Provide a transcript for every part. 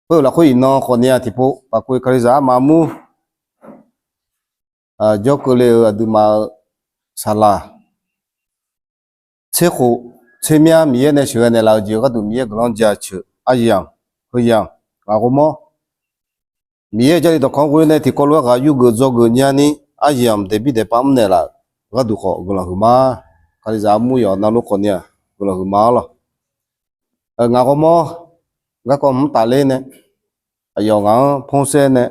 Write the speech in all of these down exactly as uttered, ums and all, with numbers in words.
Khoer-euq lafkhoer iqnan khawf ni-a tiqpov paqkov-i Kalizaq armaf armur jawrkeuvle-euq aqduimaf-euq saqlaq tserkhof tsermyar Miqyaer nae sheuqghae naeqlaf-eu jeq-eu gharduq Miqyaer guiqlanq jaceuq aryamq heuyamq ngaq ghawrmawr Miqyaer-euq Jarlif dawqkawq-anr ghoe nae tiqkawv lof-aer ghaq yurgeuf dzawgeuf nyani aryamq daeqbir daeqpav mr naeqlaf-euq gharduq khawf guiqlanq huiqma. Kalizaq armur yawq navluf khawf ni-aq guiqlanq huiqma-ar lawq. Ngaq ghawrmawr garkawv mr tafler nae aqyawf ngaq-anr ponsaer nae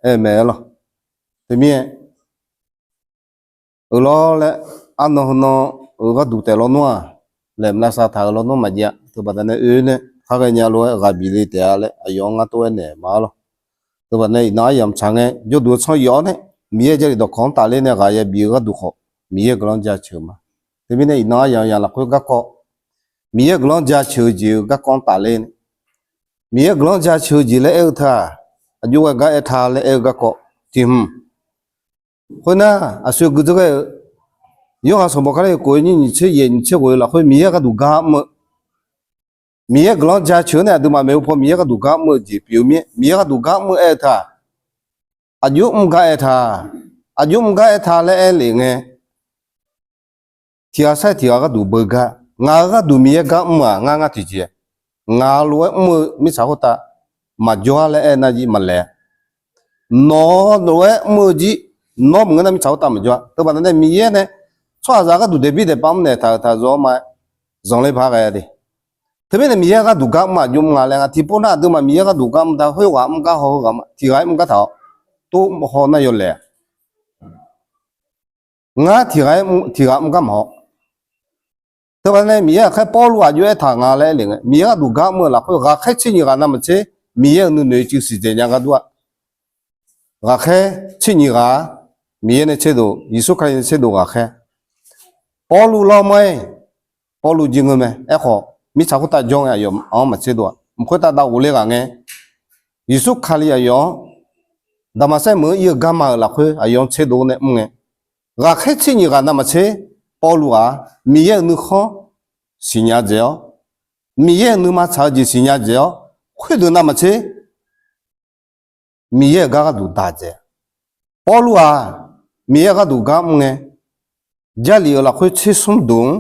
aer-eu mae-ar lawq. Teumirnae euq lawr laer arnan heunan-euq gharduq taef lawnmr-aq laeqhmq lavsav taq-euq lawnmr maqjav-a. Teubaqda nae oe nae khar ghaenya lof-aer ghaq bif le taef-a laer aqyawf-anr ngar tov-aer naeq ma-ar lawq. Teubaqda nae iqnan aryamq tsaq ngae jawrduq-eu tsanr yawf-awr nae Miqyaer Jarlif dawqkawq-anr tafler nae ghaq ya bif-eu gharduq khawf Miqyaer guiqlanq jaceuq ma. Teumirnae iqnan aryamq yamq lafkhoer garkawv Miqyaer guiqlanq jaceuq-eu jeq-eu garkawv-anr tafler nae Miqyaer guiqlanq jaceuq-eu jeq laer aer-eu teu-aq aqjox ghae gar aertaq laer aer-eu garkawv tiq hmq. Khoernar aqsur gui dzeur ghae-eu Yorhaq sanqbof kali kof-eu nyiq nyiq tser yaef nyiq tser ghof-eu lafkhoer Miqyaer gharduq gar mr-eu Miqyaer guiqlanq jaceuq-eu nae aqduimaf maeqhu paw Miqyaer gharduq gar mr-eu jeq pyeuf-eu mir-aer Miqyaer gharduq gar mr-eu aer-eu teu-aq aqjox mr gar aertaq. Aqjox mr gar aertaq laer aer lef ngae tiqghaq sair tiqghaq gharduq beugar ngaq-euq gharduq Miqyaer gar mr-aq ngar ngar tiqjeq ngaq lof-aer mr-eu mirtsaq khoertav maqjawr-ar laer aer nar jir maqlaeq-a. Nawq-eu lof-aer mr-eu jir nawr maqngeur nar mirtsaq khoertav maqjawr-a. Teubaqda nae Miqyaer nae tsawrhaqzaq gharduq daeqbir daeqpav mr naeq taq-euq taq zawr-awr ma-aer zanqler paq ghae de. Teumirnae Miqyaer gharduq gar mr aqjox mr nga laer nga tiqpov nar aqduimaf Miqyaer gharduq gar mr da khoerghaq mr gar haw heughaq ma tiqghaq-aer mr gar taq-awr tov haw nar yawlaeq-a. Ngar tiqghaq-aer tiqghaq mr gar maqhaw. Teubaqda nae Miqyaer ghaqkhaer Pawrluv aqjox aertaq nga laer aer lef ngae Miqyaer gharduq gar mr-eu lafkhoer ghaqkhaer tser nyiq ghaq navmaqtser Miqyaer-euq nuinoeq cuiv siqdzaeq nya gar dur-a. Ghaqkhaer tser nyiq ghaq-a. Miqyaer nae tserdov Yeqsur Kali nae tserdov ghaqkhaer Pawrluv lawr ma-aer Pawrluv jir ngeur mae. Aerkhawf mirtsaq khoertav jawr ngae aqyawf-anr maqtserdov-a. Mq khoertav dav ghofler ghaq ngae Yeqsur Kali aqyawf-anr Daqmaqsaer meuq-anr ir-eu garma-euq lafkhoer aqyawf-anr tserdov nae mr ngae ghaqkhaer tser nyiq ghaq navmaqtser Pawrluv-aq Miqyaer-euq nuikhanr siqnya dzaeq-awr Miqyaer-euq nuima tsaq-eu jeq siqnya dzaeq-awr khoerdeuq navmaqtser Miqyaer-euq gar gharduq daq dzaeq. Pawrluv-aq Miqyaer gharduq gar mr ngae Jarlif-euq lafkhoer tser smr duq-anr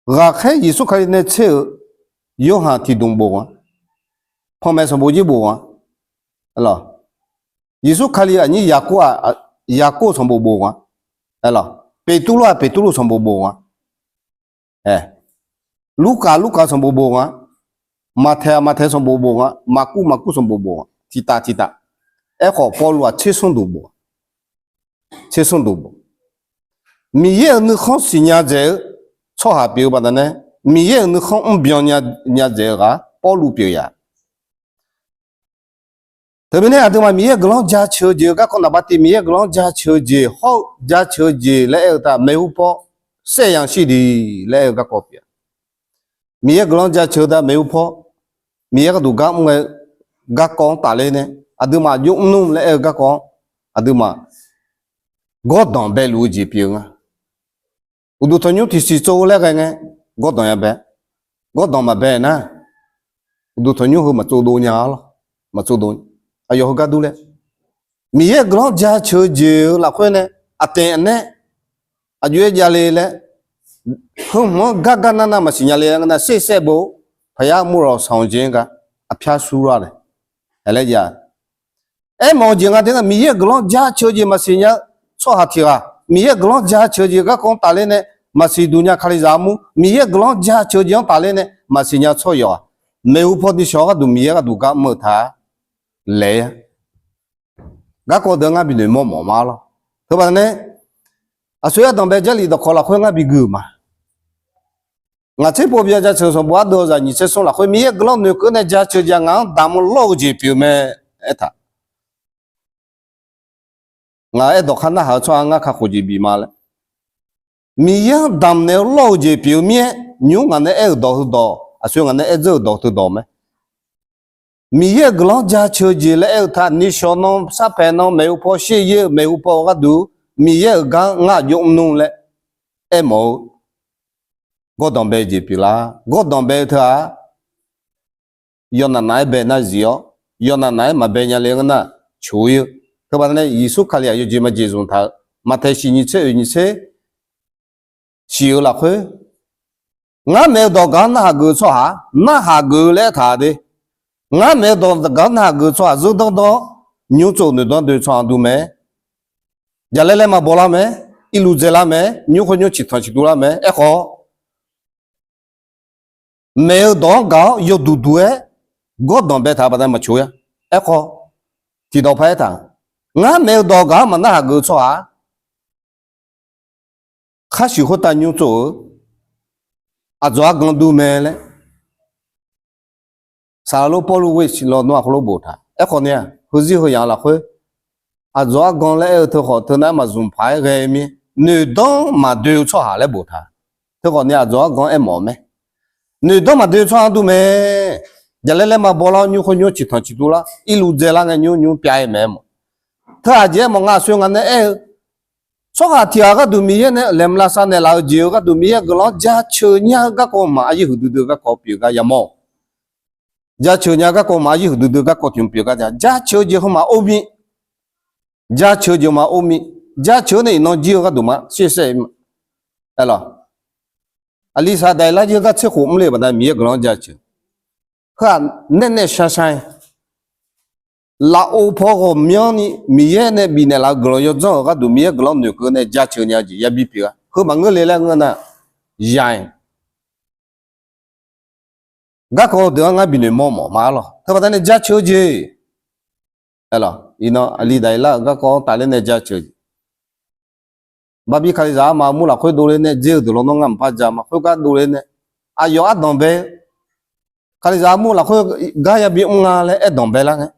ghaqkhaer Yeqsur Kali nae tser-euq Yorhaq tiqdmq bof nga. Panmaeq sanqbof jir bof nga. Yeqsur Kali aqnyir Yaqkov-aq Yaqkov sanqbof bof nga. Beqtuvluv-aq Beqtuvluv sanqbof bof nga. Lurkaf Lurkaf sanqbof bof nga. Maqtaeq-aq Maqtaeq sanqbof bof nga. Maqkuv Maqkuv sanqbof bof nga tiqtaf tiqtaf. Aerkhawf Pawrluv-aq tser smr duq bof. Tser smr duq bof. Miqyaer-euq nuikhanr siqnya dzaeq-eu tsawrhaq pyeuf-eu baqdanae Miqyaer-euq nuikhanr mrbyan nya dzaeq-eu ghaq Pawrluv pyeuf ya. Teumirnae aqduimaf Miqyaer guiqlanq-anr jaceuq-eu jeq-eu garkawv naqba tiq Miqyaer guiqlanq-anr jaceuq-eu jeq hawr-eu jaceuq-eu jeq laer aer-eu teu-aq maeqhu paw saeryan shir diq laer aer-eu garkawv pyeuf-a. Miqyaer guiqlanq-anr jaceuq-eu teu-aq maeqhu paw Miqyaer gharduq gar mr ngae garkawv-anr tafler nae aqduimaf aqjox mrnmr laer aer-eu garkawv-anr aqduimaf gawrdanq baeluf-eu jeq pyeuf-eu nga. Uqduq tanqnymr tiqsiq tsov-eu laer ghae ngae gawrdanq ya bae. Gawrdanq maqbae nar uqduq tanqnymr heu maqtsov dov nya-a lawr. Maqtsov dov. Aqyawf heugar dur laer Miqyaer guiqlanq-anr jaceuq-eu jeq-eu lafkhoer nae aqtaeq aqnaeq aqjox-aer javle laer heu hmq-anr gar gar nar nar maqsiq nya le laer ngeur nar sersaev bo paqyar murlawq sanq-eu jeq-anr gar aqpyar sur lar nae laer ya. Aermawf-eu jeq nga de nar Miqyaer-euq guiqlanq-anr jaceuq-eu jeq maqsiq nya-eu tsawrhaq tiq ghaq Miqyaer-euq guiqlanq-anr jaceuq-eu jeq garkawv-anr tafler nae maqsiq duq nya Kalizaq armur Miqyaer-euq guiqlanq-anr jaceuq-eu jeq-anr tafler nae maqsiq nya tsawrhaq yawf-aq maeqhu paw nuishawq gharduq Miqyaer gharduq gar mr-eu taq laer-a. Garkawv deuq-anr ngar binoeq mawr mawf ma lawr. Teubaqda nae aqsur ardanqbae Jarlif dawqkawq lafkhoer ngar bigui-euq ma. Ngaq tser pov byan jaceuq sanqbof ardeuv-eu zaq nyiq tser smr lafkhoer Miqyaer-euq guiqlanq noeqkeuv nae jaceuq jeq-aq ngaq-anr damq-eu lawr-eu jeq pyeuf mae aertaq. Ngaq-euq aerdawq khar narhaq-eu tsawrhaq ngar kakhof jeq bif ma laer. Miqyaer-anr damq naeq-eu lawr-eu jeq pyeuf-eu mir-aer nymr ngaq nae aer-euq dawq heudawq aqsur ngaq nae aer dzeur-euq dawq teudawq mae. Miqyaer-euq guiqlanq-anr jaceuq jeq laer aer-eu taq nishawq nan sarpaeq nan maeqhu paw sher yaer-eu maeqhu paw-eu gharduq Miqyaer-euq gar ngar aqjox mrnmr laer aermawf-eu gawrdanq bae-eu jeq pyeuflar. Gawrdanq bae-eu teu-aq yawnaf naf-aer bae nar zif-awr, yawnaf naf-aer maqbae nya le ngeur nar coq-ir-eu. Teubaqda nae Yeqsur Kali-aq yawjeq majeq zmq taq-eu, Maqtaeq shiq nyiq tser oeq nyiq tser shiq-eu lafkhoer, ngar maeq-eu dawq gaq-anr narhaq geuf-eu tsawrhaq, narhaq geuf-eu laer aertaq de. Ngar maeq-eu dawq gaq-anr narhaq geuf-eu tsawrhaq zeur danr danr-awr, nymr tsov noeq danr doe tsawrhaq dur mae. Jaqlaer laer maqbaw lar mae. Irluv dzae lar mae. Nymr khoer nymr ciqtanq ciqduv lar mae. Aerkhawf, maeq-eu dawq-anr gaq-awr yawduq duq-aer gawrdanq baetaq-eu baqdanae maqcoq-ir-a. Aerkhawf, tiqdawq paq-aer taq, ngar maeq-eu dawq gaq-anr maqnarhaq geuf-eu tsawrhaq-aq, khar shuif khoertav nymr tsov-eu aqdzawq argan dur mae laer, Saqlaqlor Pawrluv ghoe siq lawnmr-aq khoerlof boftaq. Aerkhawf ni-aq, heuzir heu yamq lafkhoer, aqdzawq argan laer aer-eu teukhawf teunav-aer maqzmq paq-aer ghae mir, noeqdanr maqdoe-eu tsawrhaq laer boftaq. Teukhawf ni aqdzawq argan-anr aermawf-eu mae. Noeqdanr maqdoe-eu tsawrhaq-anr dur mae. Jaqlaer laer maqbaw lar-awr nymr khoer nymr ciqtanq ciqduv lar, irluv dzae lar ngae nymr nymr pyav-aer mae aermawf. Teu aqjeq aermawf nga aqsoe nga nae aer-eu, tsawrhaq tiq ghaq gharduq Miqyaer nae laeqhmq lavsav naeqlaf-eu jeq-eu gharduq Miqyaer-euq guiqlanq-anr jaceuq nya-eu garkawv ma, aryaer huiqdui dui-eu garkawv pyeuf gar yamawr. Jaceuq nya garkawv ma, aryaer huiqdui dui-eu garkawv tiq hmq pyeuf gar ja. Jaceuq-eu jeq heu ma or mir. Jaceuq-eu jeq ma or mir. Jaceuq-eu nae iqnan jir-eu gharduq ma sher saer ma. Aerlawq, aqli saqdaq iqlar jir-eu gar tser khof mr le-eu baqdanae Miqyaer guiqlanq-anr jaceuq. Heu-aq naeq naeq shaq shaq-aer lafov paw ghawqmyanrni Miqyaer nae bifnaeq laf-eu guiqlanq yawdzanr-euq gharduq Miqyaer guiqlanq noeqkeuv nae jaceuq nya-eu jeq yabi pyeuf-a. Heu maqngeur le laer ngeur nar, ya-aer garkawv deuq-anr ngar binoeq mawr mawf ma arlawq. Teubaqda nae jaceuq-eu jeq, aerlawq, iqnan aqli daq iqlar-euq garkawv-anr tafler nae jaceuq jeq. Barbir Kalizaq arma armur lafkhoer dovle nae dzer-eu deuq lawnmr ngar maqpar ja ma. Khoergar dovle nae aqyawf ardanq bae, Kalizaq armur lafkhoer gar yabi mr nga laer aerdanq bae lar ngae,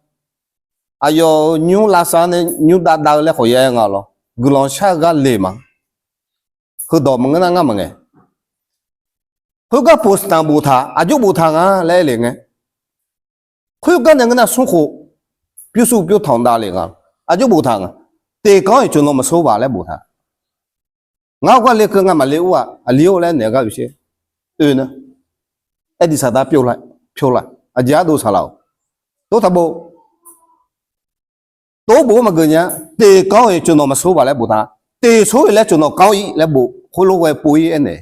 aqyawf-euq nymr lavsav nae nymr dav dav-eu laer khawf ya-aer nga lawr. Guiqlanq shar-eu gar le ma. Heudawq maqngeur nar ngar maqngaeq. Khoergar โปรเตสแตนต์ boftaq, aqjox boftaq nga laer aer le ngae, khoergar nae ngeur nar smrkhof pyurshuv pyur tanq dav le nga, aqjox boftaq nga. Teqkanq-anr iq tsov nawq maqsor baq laer boftaq. Ngar-eu gar lekeuv nga maqle ur-aq, aqli-or laer naeq gar bif sher. Oe nar, aer diq saqdaq pyov la, pyov la, aqjeq ardov saqlaq-awq. Tov taq bof. Tov bof-anr maqgeuf nya. Teqkanq-anr iq tsov nawq maqsor baq laer boftaq. Teqsor-iq laer tsov nawq kanr-ir laer bof. Khoerlof ghae pov-ir aernaeq.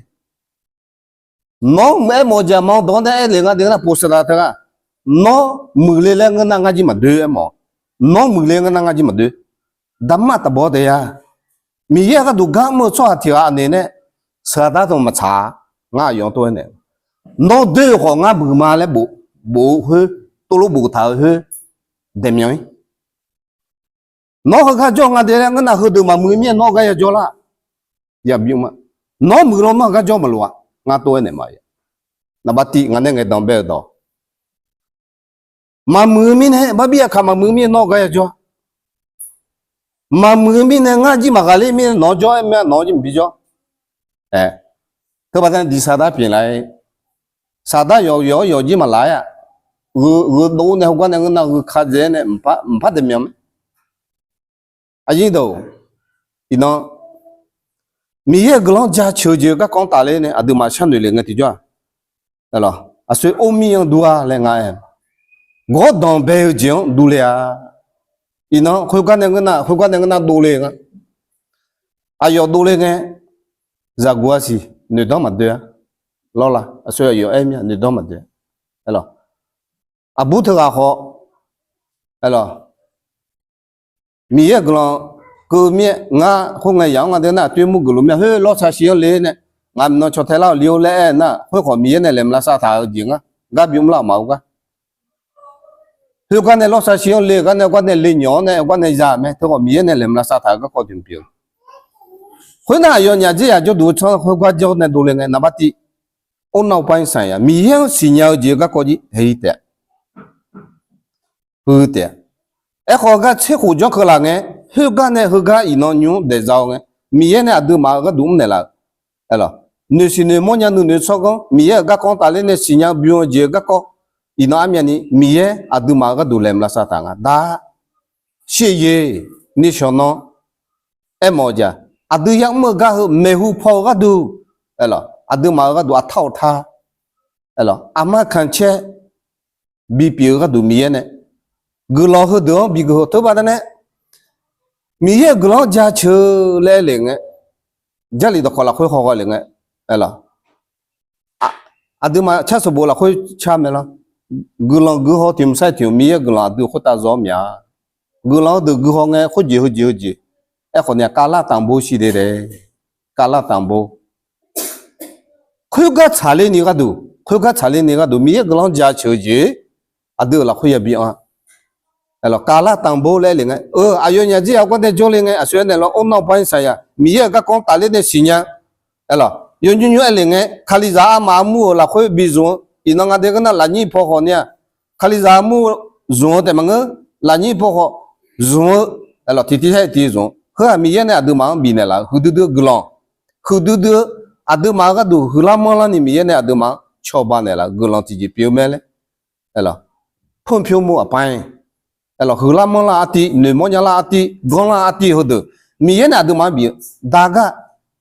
Nawr muiq-aer mawf-eu jeq aqma dawq-anr nae aer le nga de nar โปรเตสแตนต์ teughaq, nawr muiqle laer ngeur nar ngar jir maqdoe aermawf. Nawr muiqle ngeur nar ngar jir maqdoe. Daqmar taqbawr taef-a. Miqyaer-euq gharduq gar mr-eu tsawrhaq tiq ghaq aqnoeq nae sheuqghaq dar dawq maqtsaq-a. Ngar aqyawf-anr tov-aer naeq, nawr doe-eu khawf ngar muiq ma laer bof, bof-eu khoer, tov lof boftaq-eu khoer, daeqmyanq-ir. Nawr heugar jawr nga de laer ngeur nar heudeuq maqmuiq mirnae nawr gar yajawr lar. Yabymr ma. Nawr muiq lawnmr-aq gar jawr maqloq-a. Ngar tov-aer naeq ma. Naqbav tiv ngaq nae ngaeqdanq bae-euq dawq, maqmuiq-eu mirnae, barbir aqkaq maqmuiq-eu mirnae nawr gar yajawr. Maqmuiq-eu mirnae ngar jir maqghaqler mirnae nawq-anr jawr-aer mae, nawq-anr jir maqbi jawr. Ae, teubaqda diq saqdaq pyeuflaf-aer, saqdaq yawq yawq-awr yawq jir maqlaf-aer-aq, gheu gheu dov nae heugar nae ngeur nar gheu ka dzaeq-aer nae mqpar daeqmyanq mae. Aqyuif deuq, iqnan Miqyaer-euq guiqlanq-anr jaceuq-eu jeq-eu garkawv-anr tafler nae aqduimaf sharnoeq le ngae tiqjawr-aq, aqsur or mir-anr dur-a laer nga-aer, gawrdanq bae-eu jeq-anr durle-a. Iqnan khoergar nae ngeur nar, khoergar nae ngeur nar dovle nga. Aqyawf dovle ngae, zaqguq-a siq noeqdanr maqdoe-a. Lawrla aqsur aqyawf aer mir-a noeqdanr maqdoe. Aerlawq, aqbur teughaq khawf, aerlawq, Miqyaer-euq guiqlanq keuv mir-aer ngar khoerngae yaq-anr nga de nar aqtoer mur geufluf mir-a. Khoer lawrsaq shiq-anr le nae, ngaq mqnan caw tae lar-euq li-or laer aer nar, khoerkhawf Miqyaer nae laeqhmq lavsav taq-eu jeq ngar gar bymr lar-euq ma-eu gar. Khoergar nae lawrsaq shiq-anr le-euq gar nae, gar nae le nyawq-anr nae, gar nae za-euq mae. Teurkhawf Miqyaer nae laeqhmq lavsav taq-eu garkawv tiq mq pyeuf. Khoernar aqyawfnyaf dzer yaq jawrduq-eu tsanr khoergar jawr nae dovle ngae, naqbav tiv, or nar-eu pav-ir sanq ya Miqyaer-anr siqnya-eu jeq-eu garkawv jir heuir taef-a. Heu taef-a. Aerkhawf gar tser khof janr keuv laf ngae, khoergar nae heugar iqnan nymr-anr daeqza-eu ngae, Miqyaer nae aqduimaf-euq gharduq mrnaeq laf-euq, aerlawq, noeqsiq noeqmawr nya nuinoeq tsawrganr Miqyaer-euq garkawv-anr tafler nae siqnya bym-eu jeq-eu garkawv, iqnan armyavni Miqyaer aqduimaf-euq gharduq laeqhmq lavsav taq nga dar. Shir-eu jeq, nishawq nan aermawf-eu jeq-aq, aqdui yamr-eu gar heu maeqhu paw-eu gharduq, aerlawq, aqduimaf-euq gharduq aqtar awqtar, aerlawq, aqma kanq caer, bipyeuf-eu gharduq Miqyaer nae guiqlanq heudeuq-anr bigeuf-eu teubaqda nae, Miqyaer-euq guiqlanq-anr jaceuq laer aer le ngae, Jarlif dawqkawq lafkhoer hawghae le ngae, aerlawq, aqduimaf car sanqbof lafkhoer car mae lawr. Guiqlanq guihaw tiq mq sair tiq mq Miqyaer-euq guiqlanq aqdui khoertav zaw-awr mya. Guiqlanq heudeuq guihaw ngae khoerjeq heujeq heujeq. Aerkhawf ni-aq, kavlar tanqbor shir de dae, kavlar tanqbor. Khoergar tsaqler ni gharduq, khoergar tsaqler ni gharduq Miqyaer guiqlanq-anr jaceuq-eu jeq aqdui-euq lafkhoer yabi anr-a. Aerlawq, kavlar tanqbor laer aer le ngae, eu, aqyawfnyaf jir ya gar nae jawrle ngae, aqsur aer naeq lawr, or nawr bae saqyaq Miqyaer-euq garkawv-anr tafler nae siqnya. Aerlawq, yawnymr nymr aer le ngae, Kalizaq armaf armur-euq lafkhoer bi zmq-eu, iqnan nga de gar nar lafnyir paw khawf ni-aq, Kalizaq armur zmq-eu taef maqngeur, lafnyir paw khawf zmq-eu, aerlawq, tiqtiv saer tiqtiv zmq-eu. Heu-aq Miqyaer nae aqduimaf-anr bifnaeq laf-eu huiqdui dui-eu guiqlanq, huiqdui dui-eu aqduimaf-eu gharduq huiqlar manrlar ni Miqyaer nae aqduimaf-anr cawba naeqlaf-eu guiqlanq tiqjeq pyeuf-eu mae laer. Aerlawq, เพิ่มพูน aqpaer, aerlawq, huiqlar manrlar artiv, noeqmawr nyalar artiv, ganrlar artiv heudeuq Miqyaer nae aqduimaf-anr bif-eu dagar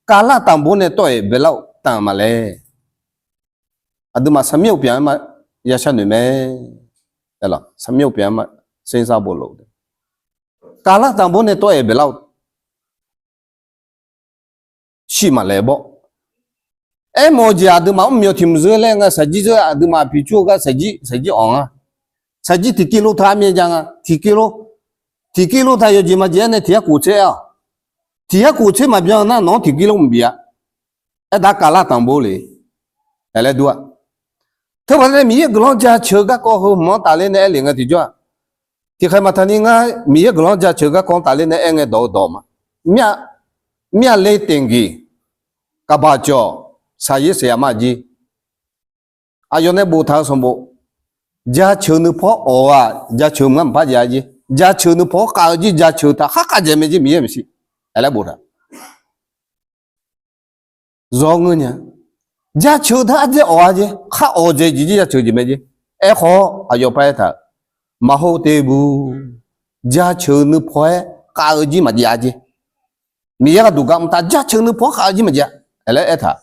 kavlar tanqbor nae tawr-aeq baelar-eu tanq maqlaer. Aqduimaf saqmir-eu pyaq-aer ma ya sharnoeq mae. Aerlawq, saqmir-eu pyaq-aer ma, เศรษฐกิจโลก tawr-aeq baelar-eu shir maqlaer bawr. Aermawf-eu jeq aqduimaf mr myawq tiq mq zeur laer nga, saqjir zeur, aqduimaf piqcur-eu gar saqjir, saqjir awq nga. Saqjir tiqkir lor taq armyav jav nga, tiqkir lor. Tiqkir lor taq yawjeq maqjeq-aer nae tiq yar khof tser-awq. Tiq yar khof tser maqbyan nar nawq-anr tiqkir lor mqbif-a. Aerdav kavlar tanqbor le. Aerlaer dur-a. Teubaqda nae Miqyaer guiqlanq-anr jaceuq-eu garkawv heu hmq-anr tafler nae aer le ngae tiqjawr-aq, tiqkhaeq maqtaq ni ngar Miqyaer guiqlanq-anr jaceuq-eu garkawv-anr tafler nae aer ngae dawq-eu dawq ma. Mir-a, mir-a le teq geq, kaqbaq cawq, saqyaer saqyaq ma jir. Aqyawf nae boftaq-eu sanqbof, jaceuq nuipaw-awr awq-aq jaceuq maqngar maqpar jaev-a jir. Jaceuq nuipaw-awr khav-eu jir jaceuq taq khar khav dzaeq mae jir Miqyaer maeqshi. Aerlaer boftaq zawr ngeur nya. Jaceuq taq ardzae awq-a jeq, khar awq dzaeq jeq jir jaceuq jeq mae jir. Aerkhawf aqyawf par aertaq-euq, maqhov te bu, jaceuq nuipaw-aer khav-eu jir maqjav-a jir. Miqyaer gharduq gar mqtav jaceuq nuipaw-aer khav-eu jir maqjav. Aerlaer aertaq,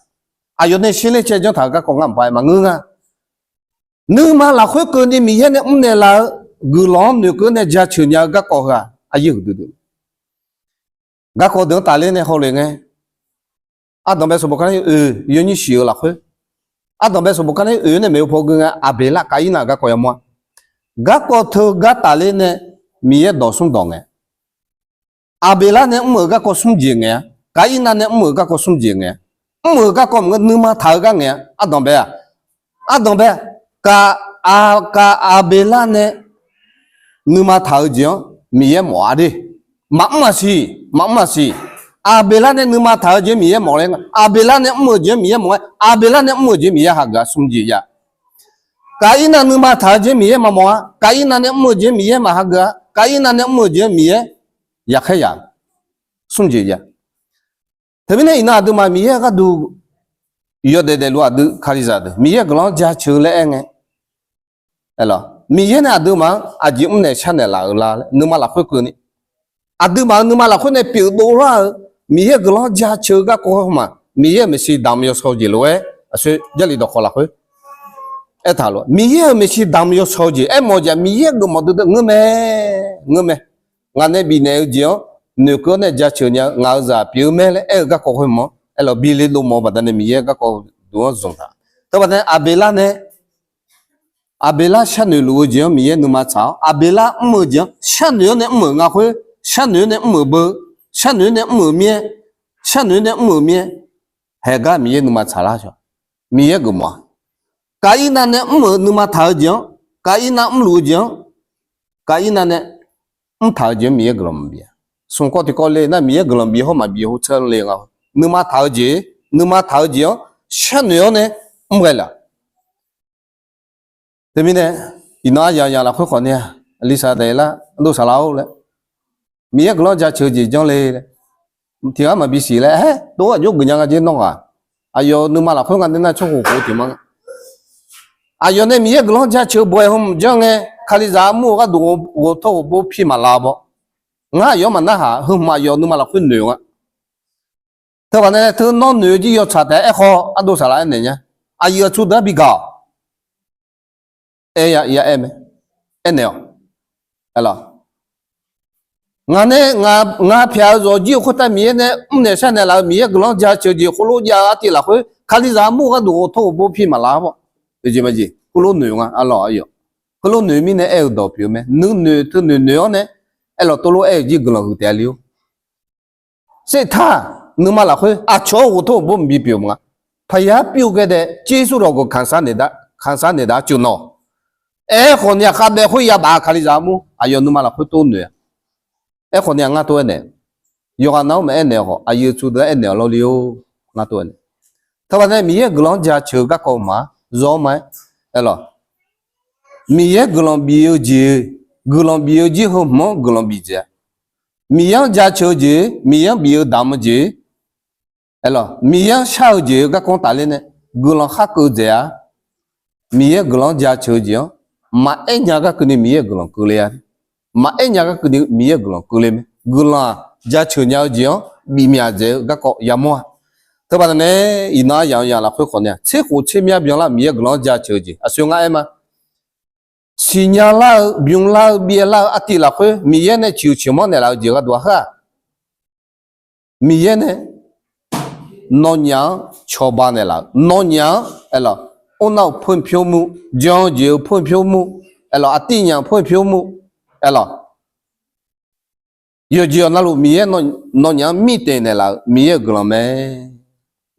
aqyawf nae sherler cae janr taq-eu garkawv ngar maqpar-aer maqngeur nga. Nuima lafkhoer keuvni Miqyaer nae mrnaeq laf-eu guiqlanq-anr noeqkeuv nae jaceuq nya-eu garkawv heu-aq, aryaer huiqdui dui. Garkawv deuq-anr tafler nae hawle ngae, ardanqbae sanqbof kar nar oeq yawnyir shif-eu lafkhoer, ardanqbae sanqbof kar nar oeq nae maeq-eu paw gui ngae, Aqbeqlar Kaqirnav-euq garkawv yamawr-a. Garkawv teugar tafler nae Miqyaer dawq smr dawq ngae, Aqbeqlar nae mr-euq garkawv smr jeq ngae-a, Kaqirnav nae mr-euq garkawv smr jeq ngae-a, mr-euq garkawv maqngeur nuima taq-eu gar ngae-a, ardanqbae-aq, ardanqbae, ka, a, ka, Aqbeqlar nae nuima taq-eu jeq-anr Miqyaer mawf-a de. Maqmr-aq siq, maqmr-aq siq. Aqbeqlar nae nuima taq-eu jeq-anr Miqyaer mawf laer nga. Aqbeqlar nae mr-euq jeq-anr Miqyaer mawf-aer, Aqbeqlar nae mr-euq jeq-anr Miqyaer hageuf-a smr jeq ya. Kaqirnav nuima taq-eu jeq-anr Miqyaer maqmawf-a. Kaqirnav nae mr-euq jeq-anr Miqyaer maqhageuf-a. Kaqirnav nae mr-euq jeq-anr Miqyaer yaqkhaer ya. Smr jeq ya. Teumirnae iqnan aqduimaf Miqyaer gharduq yawdaef daefluf aqdui Kalizaq deuq Miqyaer guiqlanq-anr jaceuq laer aer ngae, Miqyaer nae aqduimaf-anr aqjeq mrnaeq sharnaeq laf-euq la laer nuima lafkhoer keuvni, aqduimaf-euq nuima lafkhoer nae pyeuf dovlar-eu Miqyaer guiqlanq-anr jaceuq-eu garkawv heu ma, Miqyaer-euq maeqshi damq yawshaw-eu jeq lof-aer, aqsur Jarlif dawqkawq lafkhoer aertaq lof-aer, Miqyaer-euq maeqshi damq yawshaw-eu jeq aermawf-eu jeq-aq, Miqyaer geufmawf duidui ngeur mae, ngeur mae. Ngaq nae bifnaeq-eu jeq-anr noeqkeuv-awr nae jaceuq nya-eu ngaq-euq zaq pyeuf-eu mae laer aer-eu garkawv khoer mawf-awr, aerlawq bi le dovmawf-eu baqdanae Miqyaer garkawv deuq-anr zanqtaq. Teubaqdanae Aqbeqlar nae, Aqbeqlar sharnoeq luf-eu jeq-anr Miqyaer nuima tsaq-awr, Aqbeqlar mr-eu jeq-anr sharnoeq-awr nae mr-euq nga khoer, sharnoeq-awr nae mr-euq beu, sharnoeq-awr nae mr-euq mir-aer, sharnoeq-awr nae mr-euq mir-aer, haeqgar Miqyaer nuima tsaqlar shawq. Miqyaer geufmawf-a. Kaqirnav nae mr-euq nuima taq-eu jeq-anr, Kaqirnav mrluf-eu jeq-anr, Kaqirnav nae mrtaq-eu jeq-anr Miqyaer guiqlanq maqbif-a. Smq kawv tiqkawv le nar Miqyaer guiqlanq bif hawr maqbif hawr tseurle nga. Nuima taq-eu jeq, nuima taq-eu jeq-anr sharnoeq-awr nae mr ghae laf. Teumirnae, iqnan aryamq yamq lafkhoer khawf ni-a, aqli saqdaq lar, ardov saqlar-or laer, Miqyaer guiqlanq jaceuq jeq janr le laer, tiqghaq maqbi siq laer, aer, tov aqjox guiqnya nga jeq nawr ghaq, aqyawf nuima lafkhoer nga nae nar tsawrkhof khof-eu tiq ma nga. Aqyawf nae Miqyaer guiqlanq jaceuq baw-aer heu mq janr ngae, Kalizaq armur-eu gharduq ghov tawr ghov bov pi maqlav baw. Ngar aqyawf-anr maqnarhaq, heu hmq aqyawf nuima lafkhoer noeq-eu nga. Teughaq nae teu nawr noeq-eu jir yawtsaq taef-aer aerkhawf, ardov saqlaq-aer naeq nya. Aqyuif aqtsu deuq-anr bi gaq-awq. aer ya, ya aer mae. Aernaeq-awq. Aerlawq. Ngaq nae, ngaq pyaq-eu zawqjir-eu khoertav Miqyaer nae mrnaeq sharnaeq laf-eu Miqyaer guiqlanq jaceuq jeq khoerlof jav-eu artiv lafkhoer Kalizaq armur gharduq ghawqtawr ghawqbawr pi maqlaf-a bawr. Jeq maqjeq, heulof noeq nga, arlawq, aqyawf. Heulof noeq mirnae aer-eu dawq pyeuf-eu mae. Nuinoeq teunoeq noeq-awr nae, aerlawq, teulof aer-eu jir guiqlanq huiq taef-a le-or. Sertaq, nuima lafkhoer aqcawq-anr ghawqtawr ghawqbawr maqbi pyeuf-eu maqnga. Paqyar pyur ghae dae tser sur dawq gawq kaqsar naeqdaq, kaqsar naeqdaq-a ceuq nawq. Aerkhawf ni-aq, khavbaev khoer yabaf-a Kalizaq armur, aqyawf nuima lafkhoer tov noeq-a. Aerkhawf ni-aq, ngar tov aernaeq, yawqghaq nav-anr maqaer naeq-awq, aqyuif tsu deuq-anr aer naeq-awq lawrle-or. Ngar tov aernaeq, teubaqda nae Miqyaer-euq guiqlanq-anr jaceuq-eu garkawv ma, zawr ma-aer, aerlawq. Miqyaer guiqlanq bif-eu jeq, guiqlanq bif-eu jir heu hmq-anr guiqlanq bif dzaeq-a. Miqyaer-anr jaceuq-eu jeq, Miqyaer-anr bif-eu damq-eu jeq, aerlawq, Miqyaer-anr shar-eu jeq-eu garkawv tafler nae guiqlanq khar keuv dzaeq-a. Miqyaer guiqlanq-anr jaceuq-eu jeq-anr maqaer nya gar keuvni Miqyaer-euq guiqlanq keuvle-a. Maqaer nya gar keuvni Miqyaer-euq guiqlanq keuvle mae. Guiqlanq-aq jaceuq nya-eu jeq-anr bifmyaq dzaeq-eu garkawv yamawr-a. Teubaqda nae iqnan aryamq yamq lafkhoer khawf ni-aq, tser khof tser mya byanlar Miqyaer guiqlanq-anr jaceuq-eu jeq aqsur ngar aer ma. Siqnya lar-eu, bymlar-eu, byaev lar-eu artiv lafkhoer Miqyaer nae ciqhuiq ciqmanr naeqlaf-eu jeq gharduq-a heu-aq, Miqyaer nae nawnyaf-anr cawba naeqlaf-eu, nawnyaf-anr, aerlawq, mrnar-euq poerpyur mur, jan-eu jeq-eu poerpyur mur, aerlawq, aqtiv nyaf poerpyur mur, aerlawq, yawqjeq yawq navluf Miqyaer nawnyaf-anr mirtaef naeqlaf-eu Miqyaer-euq guiqlanq mae.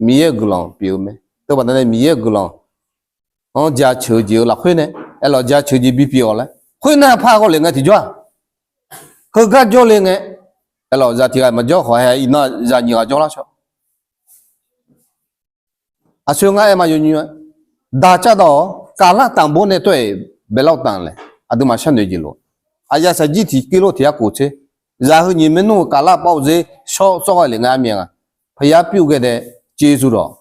Miqyaer-euq guiqlanq pyeuf-eu mae. Teubaqda nae Miqyaer-euq guiqlanq-anr jaceuq-eu jeq-eu lafkhoer nae, aerlawq, jaceuq jeq bipyeuf-awq laer khoernar par ghawle ngae tiqjawr-aq, heugar jawrle ngae, aerlawq, zaq tiq ghaq maqjawr khawf hae iqnan zaq nyiq ghaq jawrlar shawr. Aqsur ngar aer ma yawnymr-a, daq cavdawq-awr kaqlar tanqbor nae tawr-aer baelar-eu tanq laer aqduimaf sharnoeq jeq lof. Aqyaf saqjir tiq kir lor tiq yar khof tser, zaq heu nyiq maernmr-eu kaqlar pav-eu zeur shawr sawr ghae lef ngae armyav nga. Paqyar pyur ghae dae jeq zurdawq.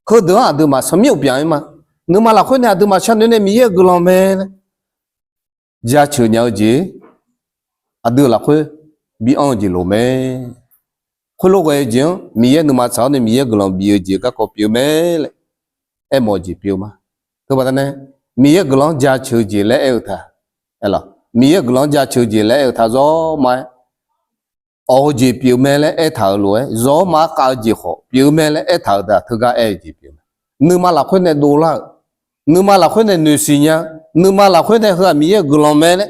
Heudeuq-anr aqduimaf sanqmir uqpyaf-ir ma. Nuima lafkhoer nae aqduimaf sharnoeq nae Miqyaer-euq guiqlanq mae laer jaceuq nya-eu jeq aqdui-euq lafkhoer bi anr-eu jeq lof mae. Khoerlof ghae-eu jeq-anr Miqyaer nuima tsaq-awr nae Miqyaer guiqlanq bif-eu jeq garkawv pyeuf mae laer aermawf-eu jeq pyeuf ma. Teubaqda nae Miqyaer guiqlanq-anr jaceuq jeq laer aer-eu taq, Miqyaer guiqlanq-anr jaceuq jeq laer aer-eu taq zawr ma-aer, awq-eu jeq pyeuf mae laer aertaq-euq lof-aer zawr ma-aer khav-eu jeq khawf pyeuf mae laer aertaq-euq taq teugar aer-eu jeq pyeuf mae. Nuima lafkhoer nae dovlar-euq, nuima lafkhoer nae noeqsiq nya-eu, nuima lafkhoer nae heu-aq Miqyaer-euq guiqlanq mae laer,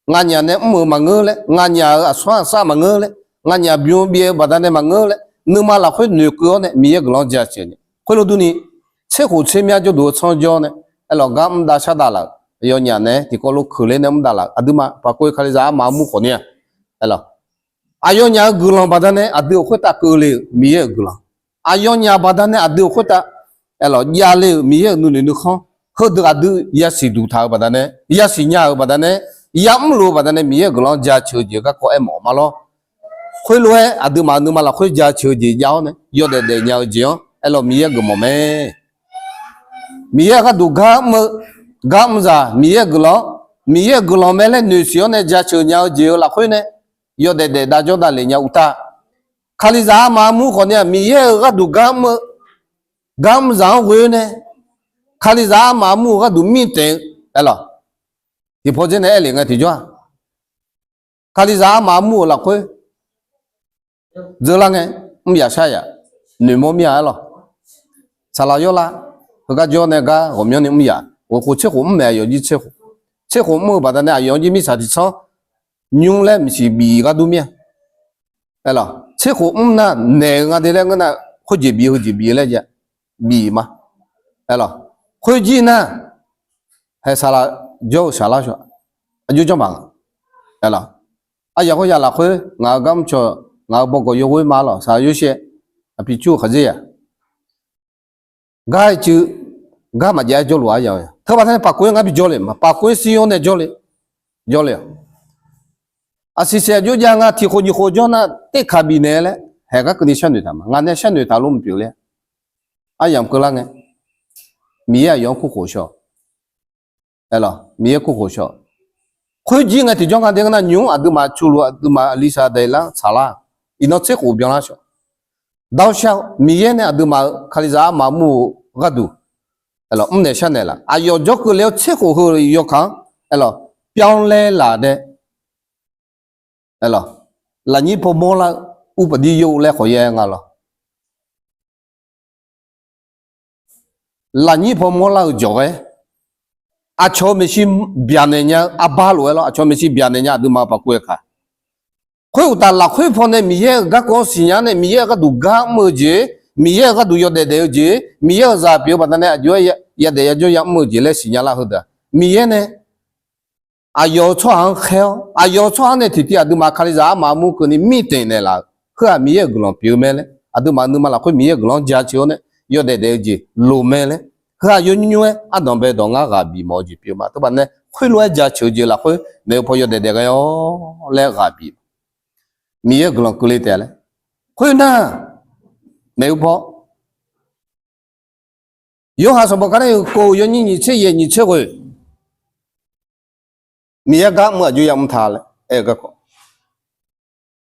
nganyaf nae mr-euq maqngeur laer, nganyaf-euq aqsur aqsar maqngeur laer, nganyaf bym byaev-eu baqdanae maqngeur laer, nuima lafkhoer noeqkeuv-awr nae Miqyaer guiqlanq-anr jaceuq nya. Khoerlof durni, tser khof tser mya jawrduq-eu tsanr jawr nae, aerlawq, gar mr dav shar dav laf-euq, aqyawfnyaf nae tiqkawv lof keuqler nae mr dav laf-euq aqduimaf paqkov-eu Kalizaq armaf armur khawf ni-a, aerlawq, aqyawfnyaf-euq guiqlanq baqdanae aqdui-euq khoertav keuvle-euq Miqyaer-euq guiqlanq, aqyawfnyaf baqdanae aqdui-euq khoertav, aerlawq, javle-euq Miqyaer-euq nuinoeq nuikhanr, heudeuq aqdui yasiq duq taq-euq baqdanae, yasiq nya-euq baqdanae, yamr luf-eu baqdanae Miqyaer-euq guiqlanq-anr jaceuq jeq garkawv aermawf ma lawr. Khoerlof-aer aqduimaf nuima lafkhoer jaceuq jeq jav-awr nae yawdaef daefnya-eu jeq-anr aerlawq Miqyaer geufmawf mae. Miqyaer gharduq gar mr-eu, gar mr zaq Miqyaer guiqlanq, Miqyaer-euq guiqlanq mae laer noeqsiq-awr nae jaceuq nya-eu jeq-eu lafkhoer nae yawdaef daef dav jawr dav lef nya uqtav, Kalizaq armaf armur khawf ni-aq Miqyaer-euq gharduq gar mr-eu, gar mr zaq-anr ghoe-awr nae Kalizaq armaf armur-euq gharduq mirtaef-eu, aerlawq, tiqpaw dzer nae aer lef ngae tiqjawr-aq, Kalizaq armaf armur-euq lafkhoer dzeurlar ngae mr yaf shar yaf, noeqmawr mir-a aerlawq. Saqlaq yawrlar, heugar jawr nae gar ghawqmyanrni mr yaf, ghofkhof tser khof mr mae, aqyawf jir tser khof, tser khof mr-eu baqdanae aqyawf-anr jir mirtsaq tiqtsanr nymr laer mqsiq bif ghardur mir-a. Aerlawq, tser khof mr nar naeq-eu nga de laer ngeur nar, khoerjeq bif heujeq bif laer jav, bif ma. Aerlawq, khoerjir nar, hae saqlaq jawr-eu saqlar shawq, aqjox janr baq nga. Aerlawq, aryaq khoer ya lafkhoer ngaq-euq gar mrcawq, ngaq-euq bawgawq yawghoer ma lawq, saqlaq yawshaev, aqpiq cur-eu khaqdzer yaq, gar-aer cuiv, gar maqjav-aer jawrluf-a ya. Teubaqda nae paqkov-aer ngar bi jawrle ma, paqkov-aer sir-awr nae jawrle, jawrle-awq. Aqsiq siq aqjox jav nga tiq khof nyiq khof jawr nar terkaq bifnaeq laer haeq gar keuvni sharnoeq taq ma. Ngaq nae sharnoeq taq lof maqpyeuf le-a. Aryamq keuvlar ngae, Miqyaer aqyawf-anr kurkhof shaw. Aerlawq, Miqyaer kurkhof shaw. Khoerjir ngae tiqjawr nga de ngeur nar, nymq-mr aqduimaf cuvluf aqduimaf aqli saqdaq lar-anr tsaqlar-aq, iqnan tser khof byanlar shaw. Dawrshar-eu Miqyaer nae aqduimaf-euq Kalizaq armaf armur-eu gharduq Aerlawq, mrnaeq sharnaeq laf, aqyawf jawrkeuv le-awr tserkhof heu yawkaq-anr, aerlawq, ပြောင်းလဲလာတဲ့, aerlawq, lafnyir paw mawrlar-eu urpaqdir yov laer khawf yaer nga lawq. Lafnyir paw mawrlar-euq jawqghae, aqcawq-eu maeqshi byaqnaeq nya-eu arbar lof-aer lawr, aqcawq-eu maeqshi byaqnaeq nya aqduimaf paqkov-aer kaq. Khoeruqtaf lafkhoer pawnae Miqyaer-euq garkawv-anr siqnya nae Miqyaer-euq gharduq gar mr-eu jeq, Miqyaer-euq gharduq yawdaef daef-eu jeq, Miqyaer-euq zaq pyeuf-eu baqdanae aqjox-aer yadaef yajawr yamr-eu jeq laer siqnya lar heudeuq-aq, Miqyaer nae aqyawf-euq tsawrhaq-anr khaer-awr, aqyawf-euq tsawrhaq-anr nae tiqtiv aqduimaf Kalizaq armaf armur keuvni mirtsaeq naeqlaf-euq khoer-aq, Miqyaer-euq guiqlanq pyeuf-eu mae laer, aqduimaf nuima lafkhoer Miqyaer-euq guiqlanq-anr jaceuq-awr nae yawdaef daef-eu jeq loq mae laer, heu-aq yawnymr nymr-aer ardanq bae dawq ngar ghaq bif mawf-eu jeq pyeuf ma. Teubaqdanae khoerlof-aer jaceuq-eu jeq lafkhoer maeq-eu paw yawdaef daef ghae-awr laer ghaq bif. Miqyaer-euq guiqlanq keuvle taef laer. Khoernar, maeq-eu paw Yorhaq sanqbof kar nae-euq kov yawnyir nyiq tser yaeq nyiq tser ghoeq, Miqyaer gar mr-eu aqjox yamr ta laer aer-eu garkawv,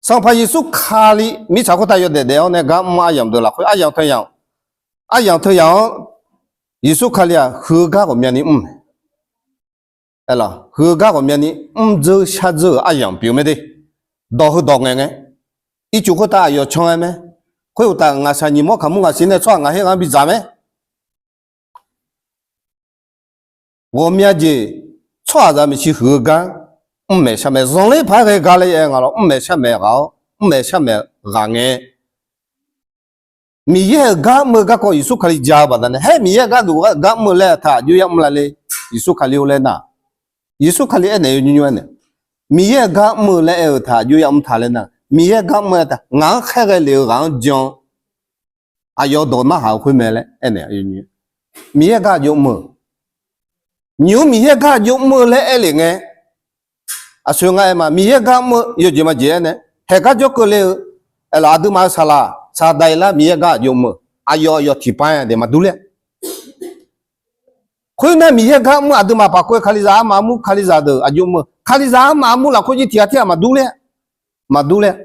Sanqpaq Yeqsur Kali mirtsaq khoertav yawdaef daef-awr nae gar mr aryamq deuq lafkhoer aryamq teu yamq, aryamq teu yamq-anr Yeqsur Kali-aq huiq-eu gar ghawqmyani mr mae. Aerlawq, huiq-eu gar ghawqmyani mr dzeur shar dzeur-euq aryamq pyeuf mae de. Dawq heudawq ngaeq ngae, ircuf khoertav aqyawf can-aer mae. Khoeruqtaf ngaqshaq nyiq mawr kaqmur ngaqsiq nae tsawrhaq ngaq her ghaq-anr bidzaq mae. Ghawqmya jeq tsawrhaqzaq maeqshi huiq-eu gar mr maeq shar maeq zanqler paq-aer ghae gar laer aer nga lawr, mr maeq shar maeq ghaq-awr mr maeq shar maeq ghaq ngae, Miqyaer-euq gar mr-eu garkawv Yeqsur Kali ja-eu baqdanae, haer Miqyaer gharduq gar mr-eu laer-eu taq aqjox yamr la le, Yeqsur Kali-or laer nar, Yeqsur Kali aernaeq-eu nymr nymr aernaeq, Miqyaer-euq gar mr-eu laer aer-eu taq aqjox yamr ta laer nar, Miqyaer gar mr-eu aer taq ngaq-anr khaerghae lef-eu ghaq-anr jan-awr aqyawf dawq narhaq-eu khoer mae laer aernaeq, Miqyaer gar aqjox mr-eu, nymq-mr Miqyaer gar aqjox mr-eu laer aer lef ngae, aqsoeq nga aer ma, Miqyaer gar mr-eu yawjeq majeq aernae, haeq gar jawr keuvle-eu, aerlawq, aqduimaf-euq saqlaq saqdaq-iq lar Miqyaer gar aqjox mr-eu, aqyawf aqyawf tiqpav-aer daef maqdur ler-a. Khoernar Miqyaer gar mr-eu aqduimaf paqkov-aer Kalizaq armaf armur Kalizaq deuq aqjox mr-eu, Kalizaq armaf armur lafkhoer jir tiqghaq tirghaq maqdur ler-a, maqdur ler-a.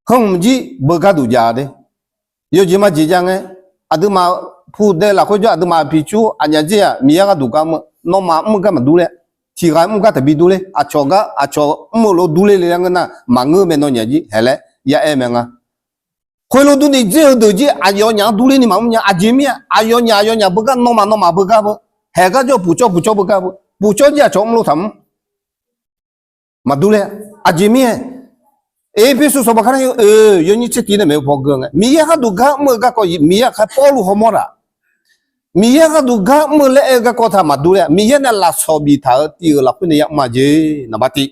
Heu hmq jir beugar duq jav de. Yawjeq majeq jav ngae, aqduimaf pudae lafkhoer jawr aqduimaf piqcur aqnyaf jir-aq Miqyaer gharduq gar mr-eu, nawmaf mr-eu gar maqdur ler-a. Tiqghaq mr-eu gar taqbi dur ler, aqcawq gar aqcawq mr-eu lof dur ler le laer ngeur nar maqngeur mae, nawnyaf jir haeq laer ya aer mae nga. Khoerlof durni dzer-eu deuq jir aqyawfnyaf-anr dur lerni maqmr nya, aqjeq mir-a, aqyawfnyaf aqyawfnyaf beugar, nawmaf nawmaf beugar beu, haeq gar jawr puqcawv puqcawv beugar beu, puqcawv jir aqcawq mr lof taqmr. Maqdur ler-a. Aqjeq mir-aer, Erpersu sanqbof kar nar-eu oeq yawnyir tser tiq nae maeq-eu paw geur ngae, Miqyaer gharduq gar mr-eu garkawv Miqyaer aqkhaer Pawrluv hawmawr taq, Miqyaer gharduq gar mr-eu laer aer-eu garkawv taq maqdur ler-a. Miqyaer nae lafsawq biftaq-eu tiv-euq lafkhoer nae yamr-a jeq naqbar tiv.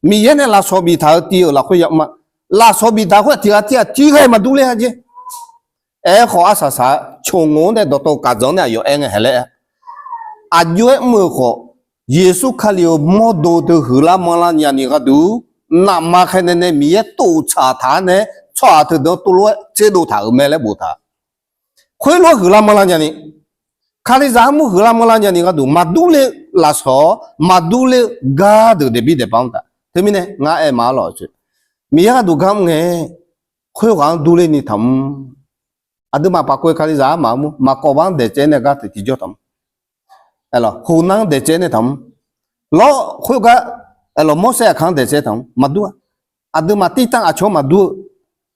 Miqyaer nae lafsawq biftaq-eu tiv-euq lafkhoer yamr-a. Lafsawq biftaq khoer-aq tiqghaq tirghaq tirghaq-aer maqdur ler-a jeq. Aerkhawf arsaq saq-aer coqngoq-anr nae dawqtawvluf kaqdzanq-anr nae aqyawf aer ngae haeq laer-a. Aqjox-aer mr-eu khawf, Yeqsur Kali-euq mawrdo teu huiqlar manrlar nyani gharduq, naqma khaenae nae Miqyaer tov tsaq taq-aer nae tsawrhaq teudeuq-anr tov lof-aer tserdov taq-euq mae laer boftaq. Khoerlof-aer huiqlar manrlar nyani, Kalizaq armur huiqlar manrlar nyani gharduq maqdur ler-eu lafsawq-awr maqdur ler-eu gardeuq daefbir daefpav-anr taq. Teumirnae ngar aer ma-ar lawq, Miqyaer gharduq gar mr ngae, khoerghaq-anr dur lerni taqmr. Aqduimaf paqkov-eu Kalizaq armaf armur maqkawv bar-anr daeqcaev nae gar teu tiqjawr taqmr. Aerlawq, hoqnar-anr daeqcaev nae taqmr. Lawr khoergar, aerlawq, Morsaev aqkaq-anr daeqcaev taqmr maqdur-a. Aqduimaf tirtanr aqcawq-anr maqdur-eu,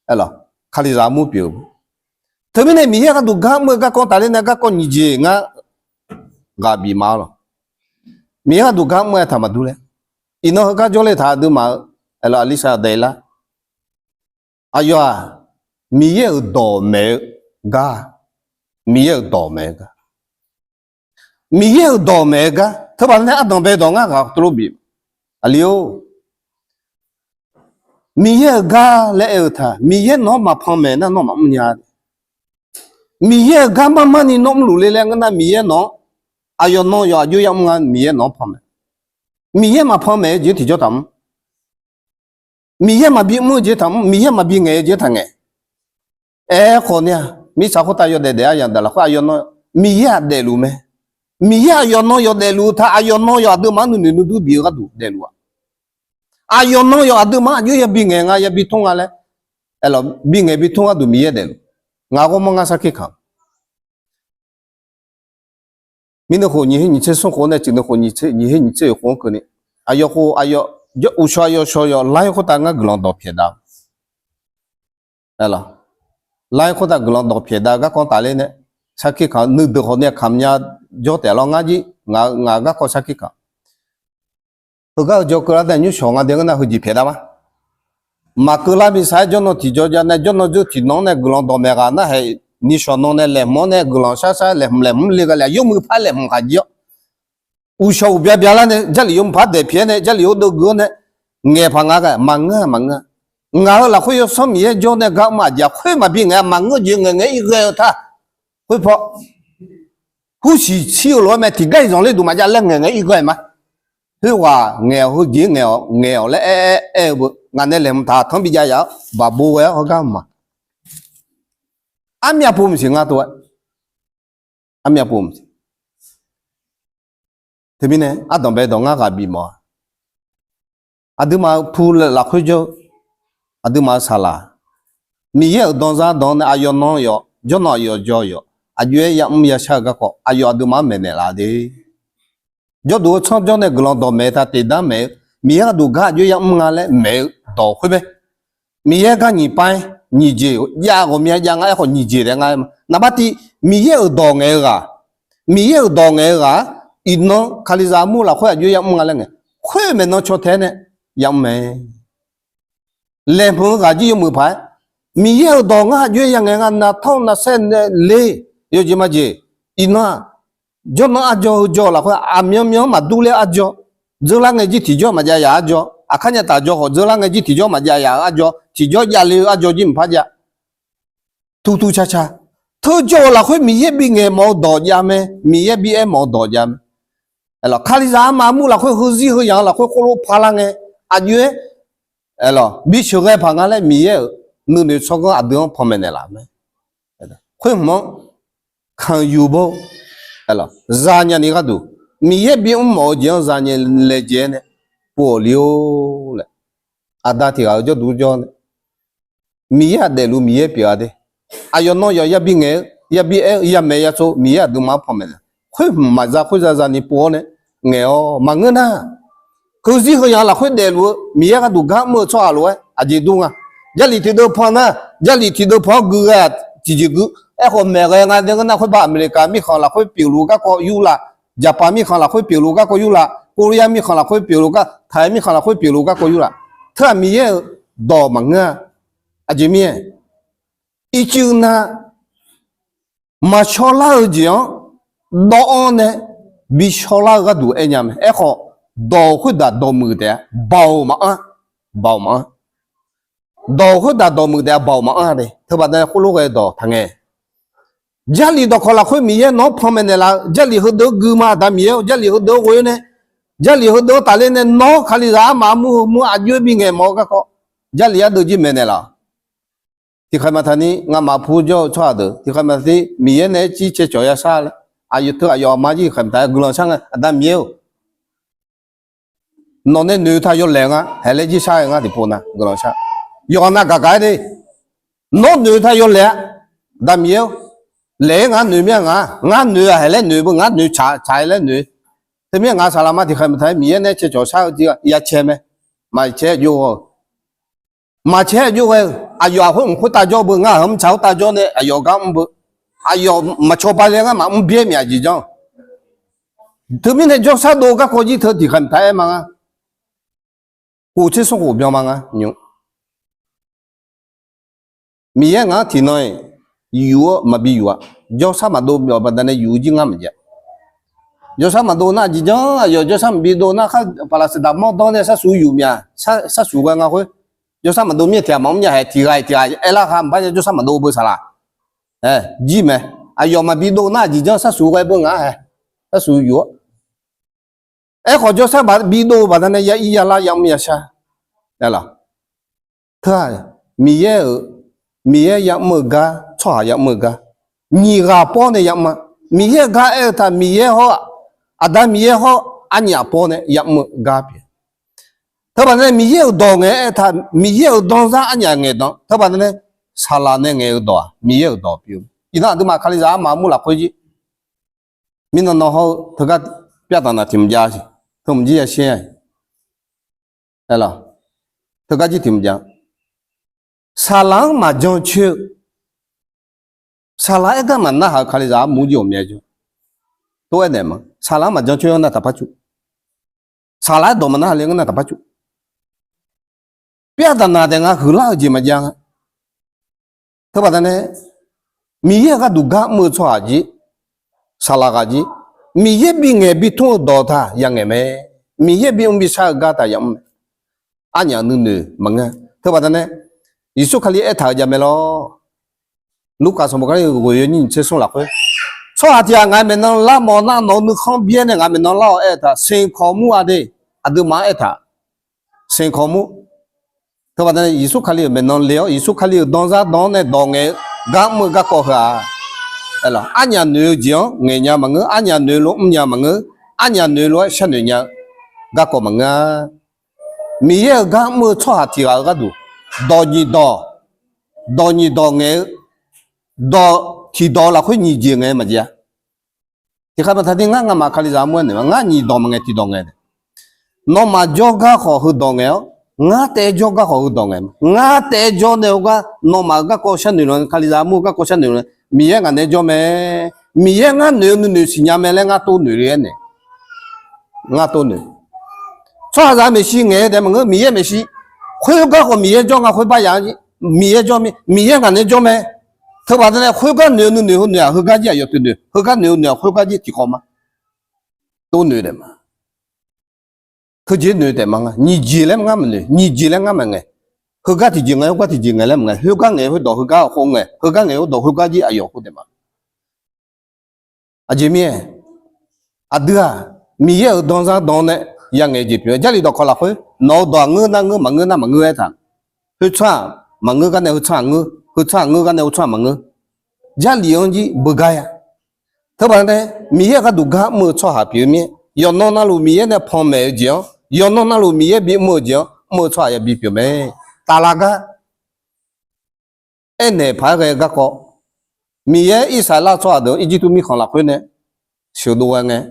aerlawq, Kalizaq armur pyeuf-eu. Teumirnae Miqyaer gharduq gar mr-eu garkawv tafler nae garkawv nyiq jeq ngar ghaq bif ma-ar lawq. Miqyaer gharduq gar mr-aer taq maqdur ler. Iqnan heugar jawrle taq aqduimaf-eu, aerlawq, aqlisa daeq lar. Aqyawf-aq, Miqyaer-euq dawq maeq-eu gar, Miqyaer-euq dawq maeq-eu gar, Miqyaer-euq dawq maeq-eu gar teubaqda nae ardanq bae dawq ngar ghaq teulof bif. Aqli-or, Miqyaer-euq gar laer aer-eu taq, Miqyaer nawq-anr maqpan maeq nar nawr maqmr nya. Miqyaer-euq gar marmarni nawr mrluf le laer ngeur nar Miqyaer nawq-anr, aqyawf nan yawf aqjox yamr nga Miqyaer nawq-anr pan maeq. Miqyaer maqpan maeq-eu jeq-anr tiqjawr taqmr. Miqyaer maqbi mr-eu jeq taqmr, Miqyaer maqbi ngaeq-eu jeq taqngaeq. Aerkhawf ni-aq, mirtsaq khoertav yawdaef daef-eu aryamq daq lafkhoer aqyawf nan Miqyaer-aq daefluf mae. Miqyaer aqyawf nan yawf daefluf-eu taq, aqyawf nan yawf aqduimaf-anr nuinoeq nuidur bif-eu gharduq daefluf-aq. Aqyawf nan yawf aqduimaf-anr aqjox yabi ngaeq nga yabi tmr nga laer, aerlawq, bi ngaeq bi tmr gharduq Miqyaer daefluf. Ngaq ghawrmawr ngar sarkir kamq. Mirnuiv khof nyiq her nyiq tser smr khof nae cuif nuiv khof nyiq her nyiq tser oeq khof-anr keuvni, aqyawf khof aqyawf, uqshawq aqyawf shawq yawf lar-aer khoertav ngar guiqlanq dawq pyaeqdav-a. Lar-aer khoertav guiqlanq dawq pyaeqdav-eu garkawv tafler nae, sarkir kamq nuideuq khawf nae kamq nya jawr taef lawr ngar jir, ngaq-euq garkawv sarkir kamq. Heugar-eu jawr keuvlar nae nymrshawq nga de ngeur nar heujeq pyaeqdav ma. Maqkeuv lar bi sar-aer jawrnan tiqjawr jav nae jawrnan jawr tiqnan-anr nae guiqlanq dawq maeq ghaq nar haeq, nishawq nan nae laeqhmq-anr nae guiqlanq shar shar laeqhmq laeqhmq le ghae le aqyawf muiq par laeqhmq khaq jir-awr, uqshawq uqbya byalar nae Jarlif yawmuiq par daeq pyaeq-aer nae Jarlif heudeuv gui-awr nae ngaeq paq nga ghae maqngeur-a maqngeur-a. Ngaq-euq lafkhoer yawsanr Miqyaer jawr nae gar mr-aq jeq-aq khoer maqbi ngaeq-a maqngeur jeq ngaeq ngaeq-ir ghae-eu ta. Khoerpaw, hursiq shir-eu lof-aer mae tiqgar iqzanq ler duq maqjav laer ngaeq ngaeq-ir ghae ma. Khoerghaq ngaeq-awq heujeq-aer ngaeq-awq ngaeq-awq laer aer aer aer-eu beu ngaq nae laeqhmq taq tanr bi jav yaf-awr baqbo ghae-awr heugar ma. Armyav pov maqsiq ngar tov-aer. Armyav pov maqsiq. Teumirnae ardanq bae dawq ngar ghaq bif mawf-a. Aqduimaf-euq pu lafkhoer jawr-eu, aqduimaf-euq saqlaq, Miqyaer-euq danzar dan nae aqyawf nan yawf jawrnan aqyawf jawr yawf aqjox-aer yamr yashar-eu garkawv aqyawf aqduimaf-anr maeqnaeq laf de. Jawrduq-eu tsanr jawr nae guiqlanq dawq maeq-eu ta teqdanr maeq-eu, Miqyaer gharduq gar aqjox-aer yamr nga laer maeq-eu dawq khoer mae. Miqyaer gar nyiq pav-aer nyiq jeq jav ghawqmya jav nga aerkhawf nyiq jeq taef nga-aer ma. Naqbar tiv Miqyaer-euq dawq ngaeq-eu ghaq, Miqyaer-euq dawq ngaeq-eu ghaq-aq, iqnan Kalizaq armur lafkhoer aqjox-aer yamr nga laer ngaeq, khoer maeqnan caw tae-aer nae yamr mae. Laeqhmq-eu ghaq jir yawmuiq paq-aer, Miqyaer-euq dawq ngar aqjox-aer yangaeq nga navtawr navsaer nae le, yawjeq majeq, iqnan-aq, jawrnan arjawr heujawr lafkhoer aqmyanmyan-anr maqdur ler arjawr, dzeurlar ngae jir tiqjawr maqjav yaf arjawr, aqkar nya taf jawr khawf dzeurlar ngae jir tiqjawr maqjav yaf-eu arjawr, tiqjawr javle-eu arjawr jir maqpar jav. Tuqtuq caqcaq, teujawr-eu lafkhoer Miqyaer bingaeq mawf-eu dawq jav mae, Miqyaer bi aer mawf-eu dawq jav mae. Kalizaq armaf armur lafkhoer heuzir heuyaq-eu lafkhoer khoerlof parlar ngae, aqjox-aer bisheuq ghae paq nga laer Miqyaer-euq nuinoeq tsawrganr aqdui-anr panmaeq naeqlaf mae. Khoer hmq-anr kanqyuq bawr zanya ni gharduq, Miqyaer bimr mawf-eu jeq-anr zanya laejae-aer nae pov-awq li-or laer, aqda tiq ghaq-euq jawrduq jawr nae Miqyaer-aq daefluf Miqyaer pyeuf-a de. Aqyawf nan yawf yabi ngaeq-eu, yabi aer-eu, yamaeq yatsov Miqyaer aqduimaf-anr panmaeq naeq. Khoer hmq maqza khoer za zani pov-awr nae ngaeq-awr maqngeur nar, heuzir heuyaq lafkhoer daefluf-eu Miqyaer gharduq gar mr-eu tsawrhaq lof-aer aqjeq dur nga. Jarlif tiqdeuv pan nar, Jarlif tiqdeuv pan-awr gui ghae-aq tiqjeq gui. Aerkhawf maeq ghae nga de ngeur nar khoerbar Aqmeqliqkaq mirkhanq lafkhoer pyeufluf-eu garkawv yurlaf, Jaqpaq mirkhanq lafkhoer pyeufluf-eu garkawv yurlaf, Korea mirkhanq lafkhoer pyeufluf-eu gar, Taiq mirkhanq lafkhoer pyeufluf-eu garkawv yurlaf. Teu-aq Miqyaer-euq dawq maqngeur-a. Aqjeq mirnae, ircuf nar maqshawrlar-eu jeq-anr dawv-anr nae bishawrlar-eu gharduq aernya mae. Aerkhawf, dawq khoerdaq dawqmuiq taef-a, baoq maqanr, baoq maqanr. Dawq khoerdaq dawqmuiq taef-a, baoq maqanr de. Teubaqda khoerlof ghae dawq taqngae. Jarlif dawqkawq lafkhoer Miqyaer nawq-anr panmaeq naeqlaf-eu, Jarlif heudeuq-anr gui ma Aqda Miqyaer-or, Jarlif heudeuq-anr ghoe-awr nae, Jarlif heudeuq-anr tafler nae nawr Kalizaq armaf armur heumur aqjox-aer bingaeq mawf-eu garkawv, Jarlif ardeuv jir maeqnaeq laf-awq. Tiqkhaeq maqtaq ni ngamaf pu jawr-eu tsawrhaq deuq tiqkhaeq maqtaq ni Miqyaer nae-aer jir cae cawq ya shar laer, aqyawf teu aqyawf aqma jir tiqkhaeq maqtaq guiqlanq shar ngae, Aqda Miqyaer-or, nawq nae noeq-eu ta yawlaeq nga, haeq laer jir shar-aer ngar tiqpov na guiqlanq shar. Yawqghaq nav gaq gaq-aer de. Nawr noeq-eu ta yawlaeq-a. Aqda Miqyaer-or, laeq-aer ngar noeq mir-a ngar, ngar noeq-aq haeq laer noeq beu, ngar noeq tsaq tsaq-aer laer noeq. Teumirnae ngaq saqlaqma tiqkhaeq maqtaq-aer Miqyaer nae-aer cae cawq shar-eu jeq ya cae mae. Maqcae-aer jov-eu, maqcae-aer jov ghae-eu aqyawf aqkhoer mq khoertav jawr beu, ngar aqmr tsaq khoertav jawr nae aqyawf gar mr beu. Aqyawf maqcawba le ngar maqmr byaer myav jeq janr. Teumirnae jawrshar dov garkawv jir teu tiqkhaeq maqtaq-aer ma ngar. Kof tser smr khof byan ma ngar nymr. Miqyaer ngaq-anr tiqnan-iq yuf-awr maqbi yuf-a. Jawrshar maqdov bawq baqdanae yuf-eu jir ngar maqjav. Jawrshar maqdov nar aqjeq janr, aqyawf jawrshar maqbi dov nar khar paqlaqsaqdaq mawr dawr nae sharsuq yuf myaq, sharsuq ghae nga khoer. Jawrshar maqdov mir-aer tiq ghaq maqmr nya haeq tiq ghaq-iq tiq ghaq aerlar kha maqpar nya jawrshar maqdov beu saqlaq. Jir mae. Aqyawf maqbi dov nar aqjeq janr sharsuq ghae beu ngaq haeq. Sharsuq yuf-awr Aerkhawf jawrshar bi dov-eu baqdanae ya ir ya lar ya mr ya shar. Teu-aq, Miqyaer-euq, Miqyaer ya mr-eu gar, tsawrhaq ya mr-eu gar, nyiq ghaq pawr nae ya mr-a. Miqyaer-euq gar aer-eu taq Miqyaer hawr, Aqda Miqyaer hawr, arnyaf pawr nae ya mr-eu gar pyeuf. Teubaqdanae Miqyaer-euq dawq ngaeq-aer aer-eu taq Miqyaer-euq danzar arnyaf ngaeqdan. Teubaqdanae saqlaq nae ngaeq-eu dawq-aq Miqyaer-euq dawq pyeuf. Iqnan aqduimaf Kalizaq armaf armur lafkhoer jir Mirnan nawr hawr-eu teugar pyavdaq naq tiq mq jav siq. Teu mq jir yashir-a. Aerlawq, teugar jir tiq mq jav. Saqlaq-anr maqjan coer-eu, saqlaq-aer gar maqnarhaq-eu Kalizaq armur jir ghawqmya jawr. Tov-aer naeq ma. Saqlaq-anr maqjan coer-anr nar taqpar cuf. Saqlaq-aer dawq maqnarhaq le-anr nar taqpar cuf. Pyavdaq naq taef nga huiqlar-eu jeq maqjav nga. Teubaqda nae, Miqyaer-euq gharduq gar mr-eu tsawrhaq jir, saqlaq ghaq jir, Miqyaer bingaeq bitmr-eu dawq taq yangaeq mae. Miqyaer bimr bishar-eu gar taq yamr mae. Arnyaf nuinoeq maqngeur. Teubaqda nae, Yeqsur Kali aertaq-euq jav mae lawr. Lurkaf sanqbof kali ghoeq yawnyir nyiq tser smr lafkhoer, tsawrhaq tiq ghaq ngaq-euq maeqnan larmawf nar, nawq-eu nuikhanr byaer nae ngaq-euq maeqnan lar-awq aertaq, siqkawq mur-a de. Aqduimaf-anr aertaq, siqkawq mur. Teubaqda nae Yeqsur Kali-euq maeqnan le-awr, Yeqsur Kali-euq danzar dan-anr nae dawq ngaeq-eu gar mr-eu garkawv heu-aq, arnyaf noeq-eu jeq-anr ngaeq nya maqngeur, arnyaf noeq lof mrnya maqngeur, arnyaf noeq lof-aer sharnoeq nya-eu garkawv maqngeur-a. Miqyaer-euq gar mr-eu tsawrhaq tiq ghaq-eu gharduq, dawq nyiq dawq, dawq nyiq dawq ngaeq-eu, dawq tiq dawq lafkhoer nyiq jeq ngaeq-eu maqjav-a. Tiqkhav baqtaq dir ngar ngamaf Kalizaq armur-aer naeq ma, ngar nyiq dawq maqngaeq tiq dawq ngaeq. Nawmaf jawrgar khawf heudawq ngaeq-awr, ngar taef-aer jawrgar khawf heudawq ngaeq ma. Ngar taef-aer jawr nae-eu gar nawmaf-euq garkawv sharnoeq lawq, Kalizaq armur-eu garkawv sharnoeq lawq, Miqyaer ngaq naeq-aer jawr mae. Miqyaer ngar noeq-eu nuinoeq siqnya mae laer ngar tov noeq le-aer naeq. Ngar tov noeq. Tsawrhaqzaq maeqshi ngaeq-eu taef maqngeur, Miqyaer maeqshi. Khoergar khawf Miqyaer jawr nga khoerbar ya, Miqyaer jawr mir, Miqyaer ngaq naeq-aer jawr mae. Teubaqda nae khoergar noeq-eu nuinoeq heu noeq-aq heugar jir aqyawf toeqnoeq, heugar noeq-eu noeq-aq khoergar jir tiqkawv ma. Tov noeq taef ma. Teujeq noeq taef ma nga. Nyiq jeq laer ngar maqnoeq, nyiq jeq laer ngar maqngaeq. Heugar tiqjeq ngae, heugar tiqjeq ngae laer maqngae. Heugar ngae khoerdawq heugar-awq khoer ngae, heugar ngae khoerdawq heugar jir aqyawf khoer taef ma. Aqjeq mir-aer, aqdui-aq, Miqyaer-euq danzar dan nae yangaeq jeq pyeuf-aer, Jarlif dawqkawq lafkhoer nawq-eu dawq-aq ngeur nar ngeur, maqngeur nar maqngeur-aer taq. Khoertsanr-aq maqngeur gar nae heutsanr-aq ngeur, heutsanr-aq ngeur gar nae heutsanr-aq maqngeur. Jarlif-anr jir beugar-a. Teubaqda nae, Miqyaer-euq gharduq gar mr-eu tsawrhaq pyeuf-eu mir-aer, yawqnan navluf Miqyaer nae panmaeq-eu jeq-anr, yawqnan navluf Miqyaer bimr-eu jeq-anr mr-eu tsawrhaq yabi pyeuf mae. Taflav gar aernaeq paq-aer ghae-eu garkawv, Miqyaer Irsaqleqlav tsawrhaq deuq-anr Irjirtuv mirkhanq lafkhoer nae sheuqdov ghae ngae,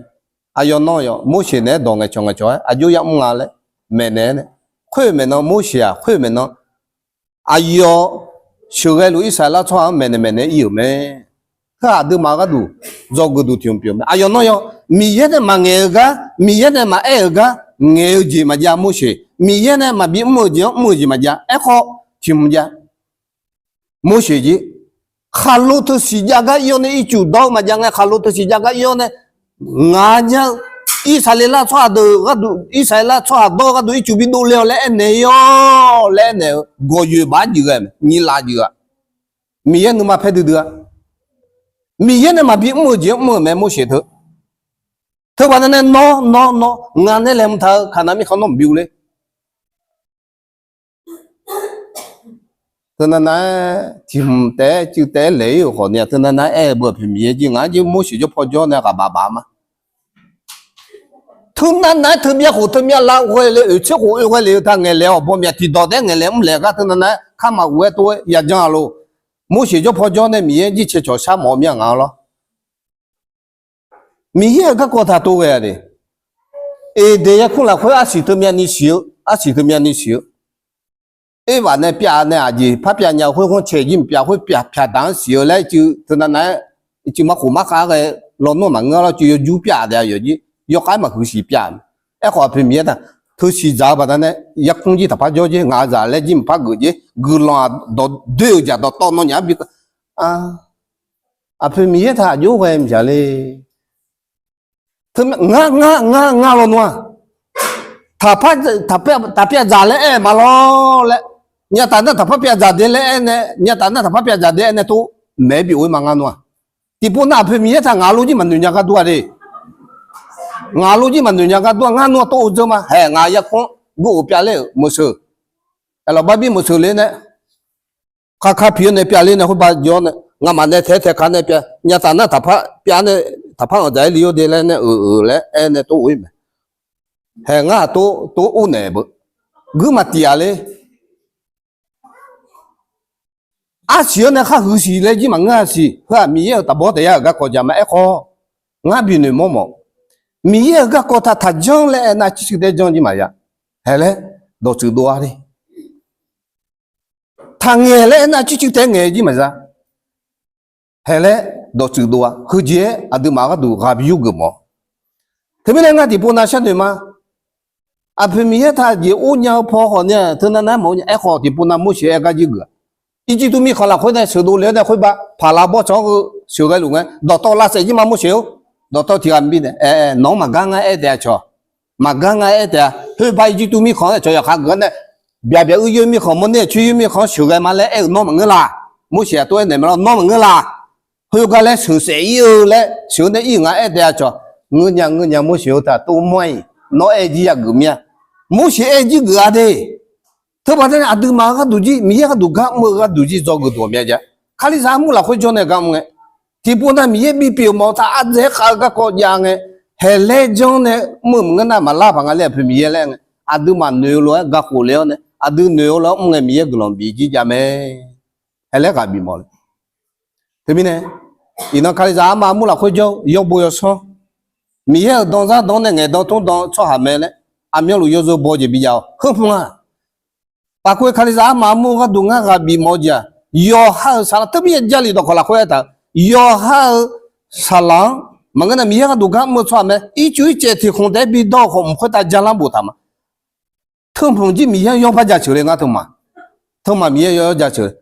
aqyawf nan yawf Morseq naeq-aer dawq ngaeqcawq ngaeqcawq-aer aqjox yamr nga laer maeqnaeq-aer nae, khoer maeqnan Morseq-aq, khoer maeqnan aqyawf sheuqghae luf Irsaqleqlav tsawrhaq-anr maeqnaeq maeqnaeq ir-euq mae. Heu aqduimaf gharduq dzawgeuf duq tiq hmq pyeuf mae. Aqyawf nan yawf Miqyaer nae maqngaeq-eu gar, Miqyaer nae maqaer-euq gar ngaeq-eu jeq maqjav Morseq. Miqyaer nae maqbi mr-eu jeq-anr mr-eu jeq maqjav. Aerkhawf tiq hmq jav. Morseq jir khaqlo teusiq jav gar ir-awr nae ircuf dawr-eu maqjav ngae, khaqlo teusiq jav gar ir-awr nae ngaq nya-eu Irsaqleqlav tsawrhaq deuq gharduq, Irsaqleqlav tsawrhaq dawr-eu gharduq ircuf bidov le-awq laer aernaeq ir-awr laer aernaeq-eu gawqyoeq baq-aer juif ghae mae, nyiq laf juif-aq. Miqyaer nuima paer duidui-a. Miqyaer nae maqbi mr-eu jeq-anr mr-euq mae Morseq teu. Teubaqda nae nawr nawr nawr ngaq nae laeqhmq taq-eu Kaqnav mirkhanq nawr maqbi ur le. Teunav nav-aer tiq hmq taef-aer cuiv taef-aer laeq ir-euq khawf ni-aq, teunav nav-aer aer-eu beu aqpoeq Miqyaer jir ngaq-anr jir Morseq jawr paw jawr nae ghaq baf baf ma. Teunav nav-aer teumyav khof teumyav lav ghae le, oeq tser khof oe ghae le-eu ta ngaeqlaeq-awq bawmyaf tiqdawq taef-aer ngaeqlaeq mrlaeq gar teunav nav-aer kar maqghof-aer tov-aer yajan-a lof. Morseq jawr paw jawr nae Miqyaer jir cae cawq shar mawf-eu mir-a ngaq-anr lawr. Miqyaer-euq garkawv taq tov ghae-a de. Eqdeq yarkmr lafkhoer arsiq teumyav ni siq-eu, arsiq teumyav ni siq-eu. Oerbaf nae pyav nae aqjeq par pyav nya-eu khoer ghanrcae jir maqpyav khoer pyav pyaqdaq-anr siq-eu laer cuiv teunav nav-aer cuiv markhof markhav ghae lawnmr maqngeur lawr cuiv yawjur pyav taef-a yawqjir yawkhav-aer maqhuiq siq pyav. Aerkhawf aqpoeq Miqyaer taq teusiq dzaq-eu baqda nae yarkmr jir taqpar jawr jer, ngaq-eu zaq laer jir maqpar geuf jer, guiqlanq-aq dawq doer-eu jaq dawqtawv nawnyaf-anr bi Aqpoeq Miqyaer taq aqjox ghae maqjaq le. Teu ngar ngar ngar ngar lawnmr-aq, taqpyav dzaq laer aer-eu ma lawr laer, nyataf nar taqpar pyav dzaq de laer aer nae, nyataf nar taqpar pyav dzaq de aer nae tov maeq-aer bi of-ir ma ngar nawr-aq. Tiqpov nar aqpoeq Miqyaer taq ngaq lor jir maqnoeq nya gar dur-a de. Ngaq lor jir maqnoeq nya gar dur-a, ngar nawr tov of dzeur ma. Haeq ngaq yarkmr gur of pyav ler-euq meuqseuq, aqlawq bar bir meuqseuq ler nae, kaka piq-awr nae pyav ler nae khoerba jawr nae, ngamaf nae tae-aer tae ka nae pyav, nyataf nar taqpar pyav nae, taqpar anqdzaq-aer li-awr de laer nae, euq euq laer aer nae tov of-ir mae. Haeq ngar tov tov of naeq beu, guir maqtif-a ler. Arsiq-anr nae khar huiq siq laer jir maqngeur-a siq. Heu-aq Miqyaer-euq taqbawr taef yar-euq garkawv ja ma. Aerkhawf Ngar binoeq mawrmawf. Miqyaer-euq garkawv taq taqjanr laer aernar, circuit tae janr jir maqya. Haeq laer dawqtsuif dov-a de. Taqngaeq laer aernar, circuit tae ngaeq jir maqza. Haeq laer dawqtsuif dov-a. Heujeq-aer aqduimaf gharduq ghaq bi yurgeuf mawf. Teumirnae ngar tiqpov nav sharnoeq ma. Aqpoeq Miqyaer taq jeq or nya-eu paw khawf ni-aq, teunav nav-aer mawf-eu nya. Aerkhawf tiqpov nav Morseq aer gar jir geuf-a. Irjirtuv mirkhanq lafkhoer nae sheuqdov le-awr nae khoerbav paqlav bawrtsanq-anr heu sheuqghae luf ngae, dawqtawvlaf saef jir ma Morseq-or. Dawqtawv tiq ghaq maqbi nae, aer, nawq-anr maqgar ngar aer taef-a cawq. Maqgar ngar aer taef-a. Khoerbav Irjirtuv mirkhanq-anr cawq yawkhav geuf-awr nae, byaq byaq uir yoer mirkhanq mawrner-aq coer yoer mirkhanq-anr sheuqghae ma laer aer-euq nawr maqngeur la? Morseq aqtov aernaeq mae lawr, nawr maqngeur la? Khoergar laer sheuq saef ir-eu laer sheuq-eu nae ir nga aer taef-a cawq. Ngeur nya ngeur nya Morseq-or taq tov mawr-iq, nawr aer jir yageuf mir-a. Morseq aer jir geuf-a de. Teubaqda nae aqduimaf-eu gharduq jir, Miqyaer gharduq gar mr-eu gharduq jir dzawgeuf dawq myav jav. Kalizaq armur lafkhoer jawr nae gar mr ngae, tiqpov nav Miqyaer bipyeuf mawf-eu taq ardzaeq-aer khav-eu garkawv jav ngae, haeq laer janr nae mr-euq maqngeur nar maqlar paq nga laer aqpoeq Miqyaer laer ngae, aqduimaf noeq-eu lof-aer gaqkhof le-awr nae, aqdui noeq-eu lof-aer mr ngae Miqyaer guiqlanq bif jir jav mae. Haeq laer ghaq bif mawf le. Teumirnae, iqnan Kalizaq armaf armur lafkhoer jawr-eu yawbo yawsanr, Miqyaer-euq danzar dan-anr nae ngaeqdan tmr dan-eu tsawrhaq mae laer, aqmyanluf yawzeu baw jeq bijav-awq. Heu hmq-aq, paqkhof-aer Kalizaq armaf armur gharduq ngar ghaq bif mawf-eu jeq-aq, yawqha-euq saqlaq, teumirnae Jarlif dawqkawq lafkhoer aertaq-euq, yawqha-euq saqlaq-anr maqngeur nar Miqyaer gharduq gar mr-eu tsawrhaq mae. Ircuf ircaev tiq khmq taef-aer bidawr-eu khawf mq khoertav jar lar boftaq ma. Teu hmq jir Miqyaer-anr yawr bar jaceuq le ngar teu ma. Teu ma Miqyaer yawr jaceuq le.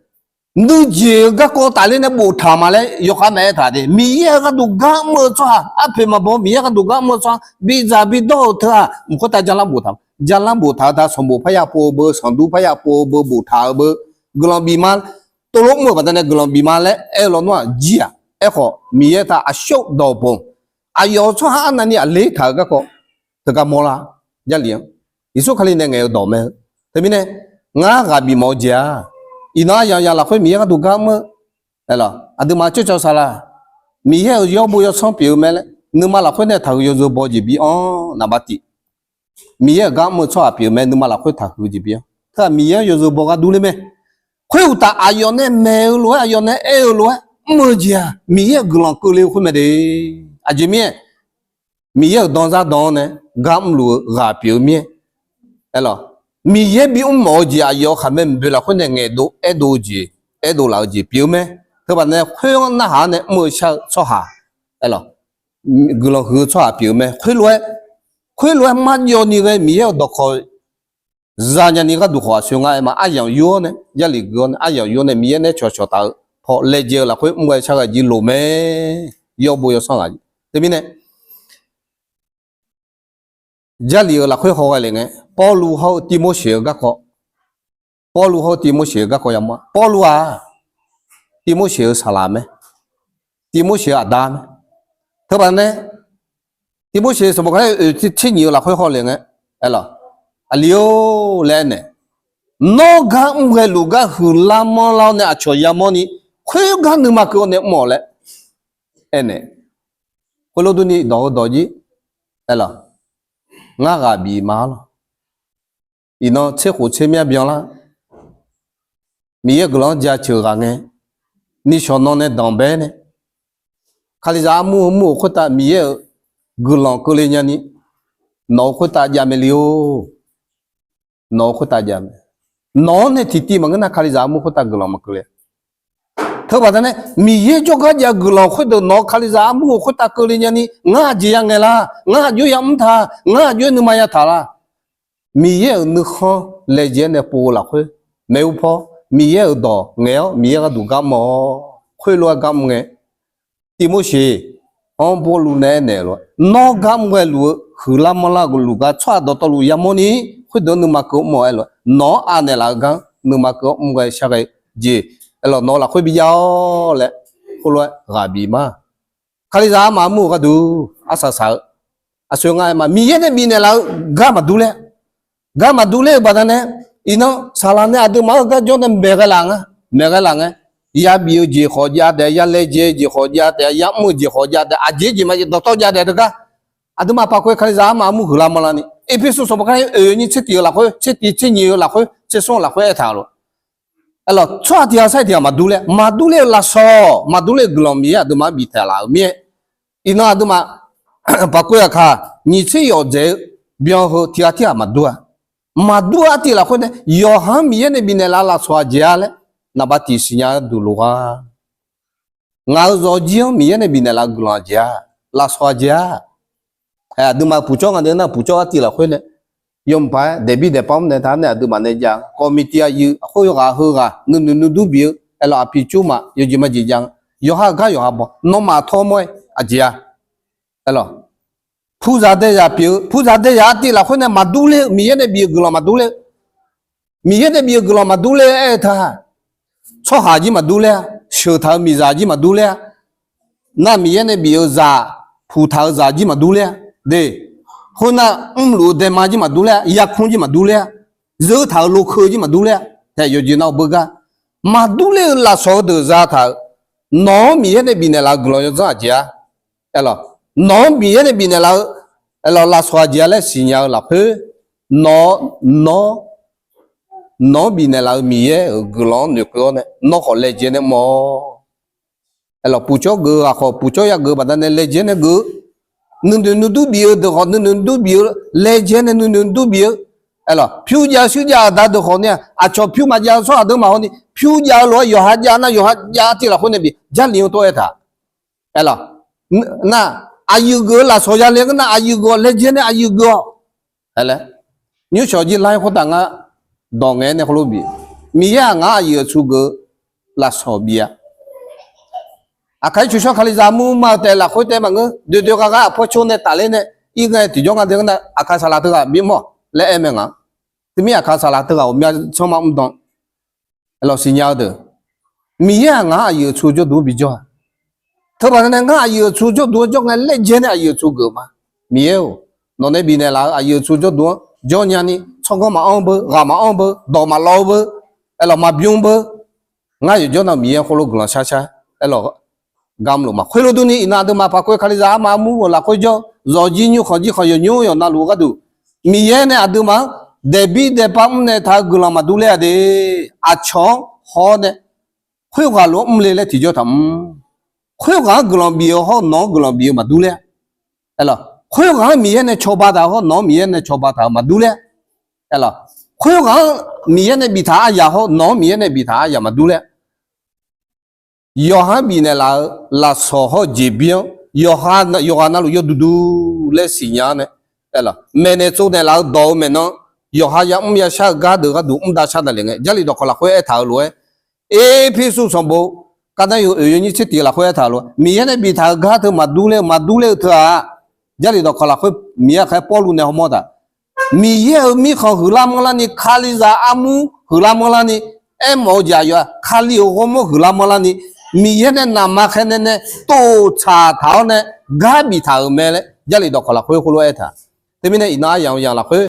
Nuijeq-eu garkawv tafler nae boftaq ma laer yawkhav naeq-aer taq de. Miqyaer-euq gharduq gar mr-eu tsawrhaq, arpoeq maqbaw Miqyaer gharduq gar mr-eu tsawrhaq, bidzaq bidawr-euq teu-aq mq khoertav jar lar boftaq. Jar lar boftaq-eu taq sanqbof parya pov-eu beu, sanqdur parya pov-eu beu, boftaq-eu beu, guiqlanq bif ma. Tov lof mr-euq baqdanae guiqlanq bif ma laer aer-eu lawnmr-aq jir-aq. Aerkhawf Miqyaer taq aqshawr dawq bof, aqyawf-euq tsawrhaq arnavni aqler taq-eu garkawv teugar mawrlar. Jarlif-anr Yeqsur Kali nae ngaeq-eu dawq mae-eu. Teumirnae, ngar ghaq bif mawf-eu jeq-aq, iqnan aryamq yamq lafkhoer Miqyaer gharduq gar mr-eu, aqduimaf coer cawv saqlaq, Miqyaer-euq yawr bo yawsanr pyeuf-eu mae laer nuima lafkhoer nae taqhuiq yawzeu baw jeq bi-anr naqbav tif. Miqyaer-euq gar mr-eu tsawrhaq pyeuf-eu mae, nuima lafkhoer taqhuiq jeq bi-anr. Teu-aq Miqyaer-anr yawzeu baw ghardur ler mae. Khoeruqtaf aqyawf nae maeq-eu lof-aer, aqyawf nae aer-eu lof-aer mr-eu jeq-aq, Miqyaer-euq guiqlanq keuvle-eu khoer mae de. Aqjeq mir-aer, Miqyaer-euq danzar dan-anr nae gar mrluf-eu ghaq pyeuf-eu mir-aer, aerlawq, Miqyaer bimr mawf-eu jeq aqyawf-euq khaqmae mqboeq lafkhoer nae ngaeqdov aerdov-eu jeq, aerdov laf-eu jeq pyeuf-eu mae. Teubaqda nae khoer-anr narhaq-awr nae mr-eu shar-eu tsawrhaq, aerlawq, guiqlanq huiq-eu tsawrhaq pyeuf-eu mae. Khoerlof-aer, khoerlof-aer marjawv ni ghae Miqyaer-euq dawqkawq zanya ni gharduq khawf aqsoe ngar aer ma. Aryamq yur-awr nae, Jarlif gui-awr nae, aryamq yur-awr nae Miqyaer nae cawqcawq taf-eu paw laejae-eu lafkhoer mr ghae shar ghae jir loq mae. Yawr bo yawsanr ghaq jir. Teumirnae, Jarlif-euq lafkhoer haw ghae le ngae, Pawrluv hawr-eu Tivmorseq-eu garkawv, Pawrluv hawr-eu Tivmorseq-eu garkawv yamawr-a. Pawrluv-aq, Tivmorseq-eu saqlaq mae. Tivmorseq-eu aqda mae. Teubaqda nae, Tivmorseq sanqbof kar-aer oeq tser nyiq-eu lafkhoer haw le ngae, aerlawq, aqli-or laer aernaeq, nawr gar mr ghae luf gar huiqlar manrlar-awr nae aqcawq yamawr ni, khoergar nuima keuv-awr nae mr-awq laer aernaeq. Khoerlof durni dawq-eu dawq jir, aerlawq, ngar ghaq bif ma-ar lawq. Iqnan tser khof tser myav byanlar, Miqyaer guiqlanq-anr jaceuq ghaq ngae, nishawq nan nae danqbae nae, Kalizaq armur heu mur-euq khoertav Miqyaer-euq guiqlanq keuvle nyani, nawq-euq khoertav jav mae le-or. Nawq-euq khoertav jav mae. Nawq-anr nae tiqtiv maqngeur nar Kalizaq armur khoertav guiqlanq maqkeuvle. Teubaqda nae Miqyaer jawrgar jav-eu guiqlanq khoerdeuq nawq-euq Kalizaq armur-euq khoertav keuvle nyani, ngar aqjeq yangaeq la? Ngar aqjox yamr ta? Ngar aqjox-aer nuima yataq la? Miqyaer-euq nuikhanr laejae-aer nae pov-eu lafkhoer, maeqhu paw Miqyaer-euq dawq ngaeq-awr Miqyaer gharduq gar mr-awr khoerlof-aer gar mr ngae, Tivmorseq-anr Pawrluv nae aernaeq lof-aer, nawr gar mr ghae luf-eu huiqlar manrlar-eu luf gar tsawrhaq dawqtawvluf yamawr ni, khoerdeuq-anr nuima keuv mr-awq aer lof-aer, nawq-anr anaeq laf-eu gar nuima keuv-awr mr ghae shar ghae jeq, aerlawq, nawq-eu lafkhoer bi jav-awr laer, khoerlof-aer ghaq bif ma. Kalizaq armaf armur-eu gharduq arsaq saq-eu, aqsoe ngar aer ma, Miqyaer nae bifnaeq laf-eu gar maqdur ler, gar maqdur ler-euq baqdanae, iqnan saqlaq nae aqduimaf-anr gar jawr nae maeq ghae laf nga, maeq ghae laf ngae, yabif-eu jeq khawf jav taef-a, yalaejae-eu jeq khawf jav taef-a, yamr-eu jeq khawf jav taef-a, aqjeq jeq maqjav dawqtawv jav taef-a teugar, aqduimaf paqkhof-aer Kalizaq armaf armur huiqlar manrlar ni, Erpersu sanqbof kar-aer oeq nyiq tser tiq-eu lafkhoer, tser tiq tser nyiq-eu lafkhoer, tser smr-eu lafkhoer aertaq-euq lof, aerlawq, tsawrhaq tiq ghaq sar-iq tiq ghaq maqdur ler, maqdur ler-eu lafsawq, maqdur ler-eu guiqlanq Miqyaer aqduimaf-anr biftaeq laf-euq mir-aer, Iqnan aqduimaf paqkoev aqkaq nyiq tser yawf dzaeq-eu byan heu tiq ghaq tirghaq maqdur-a. Maqdur-eu artiv lafkhoer nae yawqha-anr Miqyaer nae bifnaeq laf-eu lafsawq aqjeq-a laer naqba tiq siqnya-eu duq loq-a. Ngaq-euq zawqjir-anr Miqyaer nae bifnaeq laf-eu guiqlanq aqjeq-a, lafsawq aqjeq-a. Aqduimaf puqcawv nga de nar puqcawv artiv lafkhoer nae yawmuiq paq-aer daeqbir daeqpav mrnaeq taq-anr nae aqduimaf nae jav-a. Kawqmiq tiq aqyuif khoer yawqghaq heughaq nuinui nuidur bif-eu aerlawq aqpiq cur maf yawjeq majeq jav-a. Yawqha-euq gar yawqha baw nawmaf tawr mawr-aer aqjeq-a. Aerlawq, puzaq daezaq pyeuf-eu puzaq daezaq artiv lafkhoer nae maqdur ler-eu Miqyaer nae bif-eu guiqlanq maqdur ler-eu Miqyaer nae bif-eu guiqlanq maqdur ler-eu aer-eu teu-aq, tsawrhaq jir maqdur ler-a, sheuq taq-eu miqzaq jir maqdur ler-a, nar Miqyaer nae bif-eu zaq, puq taq-eu zaq jir maqdur ler-a, de, khoernar mrluf-eu daema jir maqdur ler-a, yarkmr jir maqdur ler-a, zeur taq-euq lokeu jir maqdur ler-a, taef yawqjeq nav-eu beugar maqdur ler-eu lafsawq-eu deuq zataq-euq, nawq-anr Miqyaer nae bifnaeq laf-eu guiqlanq yawdzanr aqjeq-a. Aerlawq, nawq-anr Miqyaer nae bifnaeq laf-eu, aerlawq, lafsawq aqjeq-a laer siqnya-eu lafkhoer, nawq, nawq, nawq-anr bifnaeq laf-eu Miqyaer-euq guiqlanq-anr noeqkeuv-awr nae nawr khawf laejae nae mr-awq. Aerlawq, puqcawv geuf-eu ghaq khawf puqcawv yageuf baqdanae laejae nae geuf-eu, nuinoeq nuidur bif-eu deuq khawf nuinoeq nuidur bif-eu, laejae nae nuinoeq nuidur bif-eu, aerlawq, pyur jav-eu shuir jav-eu aqda deuq khawf ni-aq, aqcawq pyur maqjav-eu tsawrhaq deuq maqhaw ni pyur jav-eu lof-aer yawqha jav nar yawqha jav artiv lafkhoer nae bif Jarlif-anr tawr aertaq. Aerlawq, nar, aqyuif geuf-eu lafsawq ya le ngeur nar aqyuif geuf-awq, laejae nae aqyuif geuf-awq. Aerlae, nymrshawq jir lar-ir khoertav ngar dawq ngaeq-aer nae heulof bif, Miqyaer-aq ngar aqyuif aqtsu geuf-eu lafsawq bif-a. Aqkaq-ir coqshawr Kalizaq mur ma-eu taef lafkhoer taef maqngeur, doedoe gharghar aqpawr cor nae tafler nae, ir ngae tiqjawr nga de ngeur nar aqkaq saqlaq teughaq bimr-awq laer aer mae ngaq. Teumir aqkaq saqlaq teughaq ghawqmya tsanr ma mr dan. Aerlawq, siqnya-eu deuq, Miqyaer-aq ngar aqyuif aqtsu jawrduq-anr bijawr-a. Teubaqda nae ngar aqyuif aqtsu jawrduq-anr jawr ngae laejae nae aqyuif aqtsu geuf ma. Miqyaer-or, nawq nae bifnaeq laf-eu aqyuif aqtsu jawrduq-anr jawr nyani tsawrganr maqanr beu, ghaq maqanr beu, dawq maqlawv beu, aerlawq, maqbymr beu, ngar yawqjawr nav Miqyaer khoerlof guiqlanq shar shar, aerlawq, gar mrluf ma. Khoerlof durni iqnan aqduimaf paqkoev Kalizaq armaf armur-euq lafkhoer jawr zawqjir nymrkhanq jir khanq yawqnymr yawqnavluf gharduq, Miqyaer nae aqduimaf-anr daeqbir daeqpav mrnaeq taq-eu guiqlanq maqdur ler-a de. Aqcawq-anr haw-awr nae khoerghaq lof-anr mrle laer tiqjawr taqmr. Khoerghaq-anr guiqlanq bif-eu hawr nawq-anr guiqlanq bif-eu maqdur ler-a. Aerlawq, khoerghaq-anr Miqyaer nae cawba taq-eu hawr nawq-anr Miqyaer nae cawba taq-eu maqdur ler-a. Aerlawq, khoerghaq-anr Miqyaer nae biftaq aryaq hawr nawq-anr Miqyaer nae biftaq aryaq maqdur ler-a. Yawqha-anr bifnaeq laf-eu lafsawq hawr-eu jeqbir-anr yawqha, yawqghaq navluf yawduq duq laer siqnya-awr nae, aerlawq, maeqnaeq tsovnaeq laf-eu dawq-eu maeqnan yawqha yamr yashar-eu gar deuq gharduq mr davshar davlef ngae, Jarlif dawqkawq lafkhoer aertaq-euq lof-aer, Erpersu sanqbof kavnar yawhuiq oeq yawnyir tser tiq lafkhoer aertaq-euq lof-aer, Miqyaer nae biftaq-eu gar teu maqdur ler-eu maqdur ler-eu teu-aq, Jarlif dawqkawq lafkhoer Miqyaer aqkhaer Pawrluv nae hawmawr taq, Miqyaer-euq mirkhanq huiqlar manrlarni, Kalizaq armur huiqlar manrlarni, aermawf-eu jeq aqyawf-aq, Kali-euq ghawrmawr huiqlar manrlarni, Miqyaer nae naqma khaer nae nae tov tsaq taq-awr nae gar biftaq-euq mae laer Jarlif dawqkawq lafkhoer khoerlof-aer aertaq. Teumirnae iqnan aryamq yamq lafkhoer,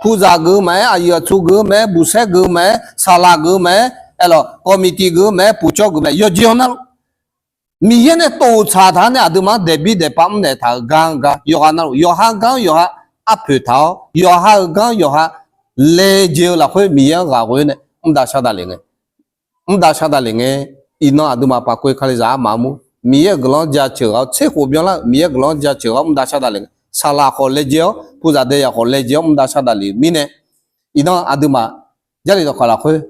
puzaq geuf-eu maqaer, aqyuif aqtsu geuf-eu maqaer, buqsaer geuf-eu maqaer, saqlaq geuf-eu maqaer, aerlawq, kawqmiq tiq geuf-eu maqaer, puqcawv geuf-eu maqaer, yawqjeq-awr nar lor, Miqyaer nae tov tsaq taq-awr nae aqduimaf-anr daeqbir daeqpav mrnaeq taq-euq gar-anr gar yawqghaq navluf yawqha gar-anr yawqha arpoeq taq-awr, yawqha-euq gar-anr yawqha laejae-eu lafkhoer Miqyaer-anr ghaq ghoe-awr nae mr davshar davlef ngae, mr davshar davlef ngae, iqnan aqduimaf paqkoev Kalizaq armaf armur Miqyaer-euq guiqlanq-anr jaceuq ghaq-awr tserkhof byanlar-eu Miqyaer guiqlanq-anr jaceuq ghaq-awr mr davshar davlef ngae, saqlaq khawf laejae-awr, puzaq daeyaq khawf laejae-awr mr davshar davlef-eu mirnae, iqnan aqduimaf Jarlif dawqkawq lafkhoer,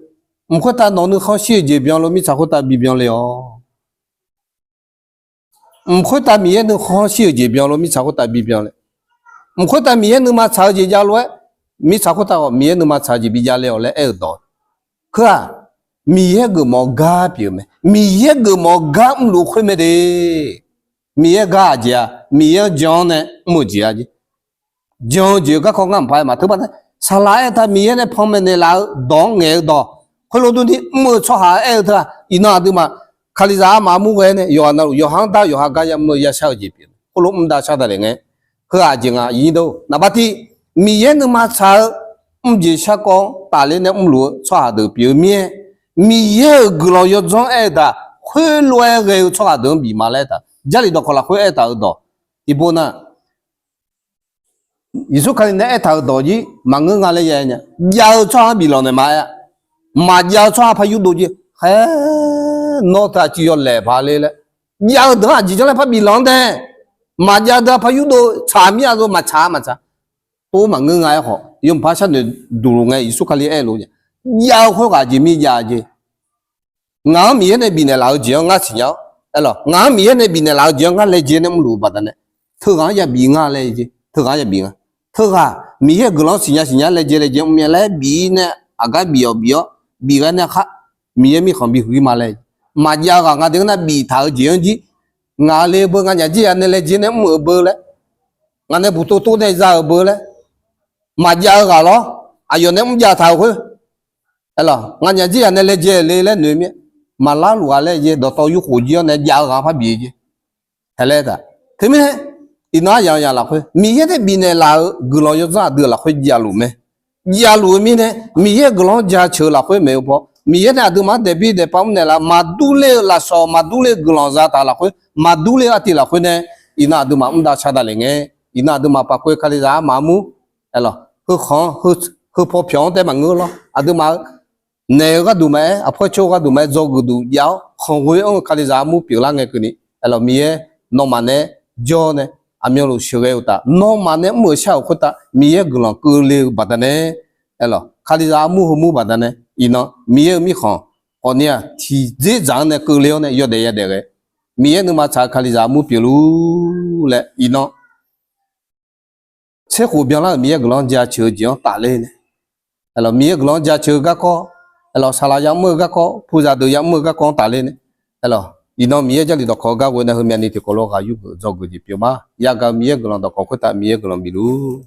mq khoertav nawq nuikhanr shir-eu jeq byan lof mirtsaq khoertav bibyan le-awq. Mq khoertav Miqyaer nuikhanr shir-eu jeq byan lof mirtsaq khoertav bibyan le. Mq khoertav Miqyaer nuima tsaq-eu jeq jav lof-aer, mirtsaq khoertav khawf Miqyaer nuima tsaq-eu jeq bijav le-awq laer aer-eu dawq. Khoer-aq, Miqyaer geufmawf-eu gar pyeuf-eu mae. Miqyaer geufmawf-eu gar mrluf khoer mae de. Miqyaer gar aqjeq-aq, Miqyaer-anr jan-awr nae mr-eu jeq-a jeq. Jan-eu jeq-eu garkawv ngar mqpaq-aer maqteu baq nae, saqlaq aertaq Miqyaer nae panmaeq naeqlaf-eu dawq-anr ngaeq-eu dawq, khoerlof durni mr-eu tsawrhaq aer-eu teu-aq, iqnan aqduimaf Kalizaq armaf armur ghae nae yawqghaq navluf yawqha-anr dar yawqha gar yamr-eu yashar-eu jeq pyeuf-eu khoerlof mr davshar davlef ngae, heu-aq jeq nga ir dor. Naqbar tiv, Miqyaer nuima tsaq-eu mrjeq sharkawv-anr tafler nae mrluf-eu tsawrhaq deuq pyeuf-eu mir-aer, Miqyaer-euq guiqlanq yawdzanr aer-eu taq, khoerlof-aer ghae-eu tsawrhaq deuq-anr bif ma laer aertaq, Jarlif dawqkawq lafkhoer aertaq-eu dawq tiqpov nar, Yeqsur Kali nae aertaq-euq dawq jir maqngeur nga laer ya-aer nya. Jav-eu tsawrhaq-anr biflanq naeq ma aer-a. Maqjav-eu tsawrhaq par yurdov jir. Khaer, nawr teu aqcuiv yawlaeq paq le laer. Jav-eu deuq-anr aqjeq janr laer par biflanq-anr tae. Maqjav deuq-aq par yurdov tsaq mir-a dov maqtsaq maqtsaq. Tov maqngeur nga-aer khawf, yawmuiq par sharnoeq duq ngae Yeqsur Kali aer-eu lof jav-eu khoerghaq jeq mir jav jeq. Ngaq-anr Miqyaer nae bifnaeq laf-eu jeq-anr ngar siqnya-awr, aerlawq, ngaq-anr Miqyaer nae bifnaeq laf-eu jeq-anr ngar laejae nae mrluf-eu baqdanae, teughaq-anr yabi nga laejae, teughaq-anr yabi nga. Teughaq Miqyaer-euq guiqlanq-anr siqnya siqnya laejae laejae mrmyav laer bif-ir nae aqgar bif-awq bif-awr bif ghae nae khar Miqyaer mirkhanq bihuiq-ir ma laer, maqjav-eu ghaq nga deuq nar biftaq-eu jeq-anr jir, ngaq le beu nganyaf jir ya nae laejae nae mr-euq beu laer, ngaq nae buqtov tov nae za-euq beu laer, maqjav-eu ghaq lawr, aqyawf nae mrjav taq-euq khoer, aerlawq, nganyaf jir ya nae laejae le laer noeq mir-a. Maqlar luf ghaq laejae dawqtawv yurkhof jir-awr nae jav-eu ghaq-anr par bif-eu jeq. Haeq laer taq. Teumirnae, iqnan aryamq yamq lafkhoer Miqyaer nae bifnaeq laf-euq guiqlanq yawdzanr aqdui lafkhoer javluf mae. Javluf-eu mirnae, Miqyaer-euq guiqlanq-anr jaceuq-eu lafkhoer maeq-eu paw, Miqyaer nae aqduimaf-anr daeqbir daeqpav mrnaeq laf, maqdur ler-eu lafsawq, maqdur ler-eu guiqlanq zataq lafkhoer, maqdur ler-eu artiv lafkhoer nae, iqnan aqduimaf mr dav shar dav le ngae, iqnan aqduimaf paqkoe Kalizaq armaf armur, aerlawq, heu khanq-anr, heu paw pyawq-anr taef maqngeur lawr, aqduimaf-eu naeq-eu gharduq maqaer, aqpoer coer-eu gharduq maqaer, dzawgeuf duq jav-awr khanqghoe anr-eu Kalizaq armur pyeuflar ngae keuvni, aerlawq, Miqyaer nawmaf nae jawr nae aqmyanluf sheuqghae-eu uqtaf, nawmaf nae mr-euq shar-euq khoertav Miqyaer guiqlanq keuvle-eu baqdanae, aerlawq, Kalizaq armur heumur baqdanae, iqnan Miqyaer-euq mirkhanq khawfni-aq tiqdzerdzaq-anr nae keuvle-awr nae yawdaef yadaef ghae, Miqyaer nuima tsaq-eu Kalizaq armur pyeufluf laer iqnan tserkhof byanlar-euq Miqyaer guiqlanq-anr jaceuq-eu jeq-anr tafler nae, aerlawq, Miqyaer guiqlanq-anr jaceuq-eu garkawv, aerlawq, saqlaq yamr-eu garkawv, puqzaq deuq yamr-eu garkawv-anr tafler nae, aerlawq, iqnan Miqyaer Jarlif dawqkawq-eu gar ghoe nae heumyavni tiqkawv lof ghaq yurgeuf dzawgeuf jeq pyeuf ma. Yagaq-eu Miqyaer guiqlanq dawqkawq khoertav Miqyaer guiqlanq bif luf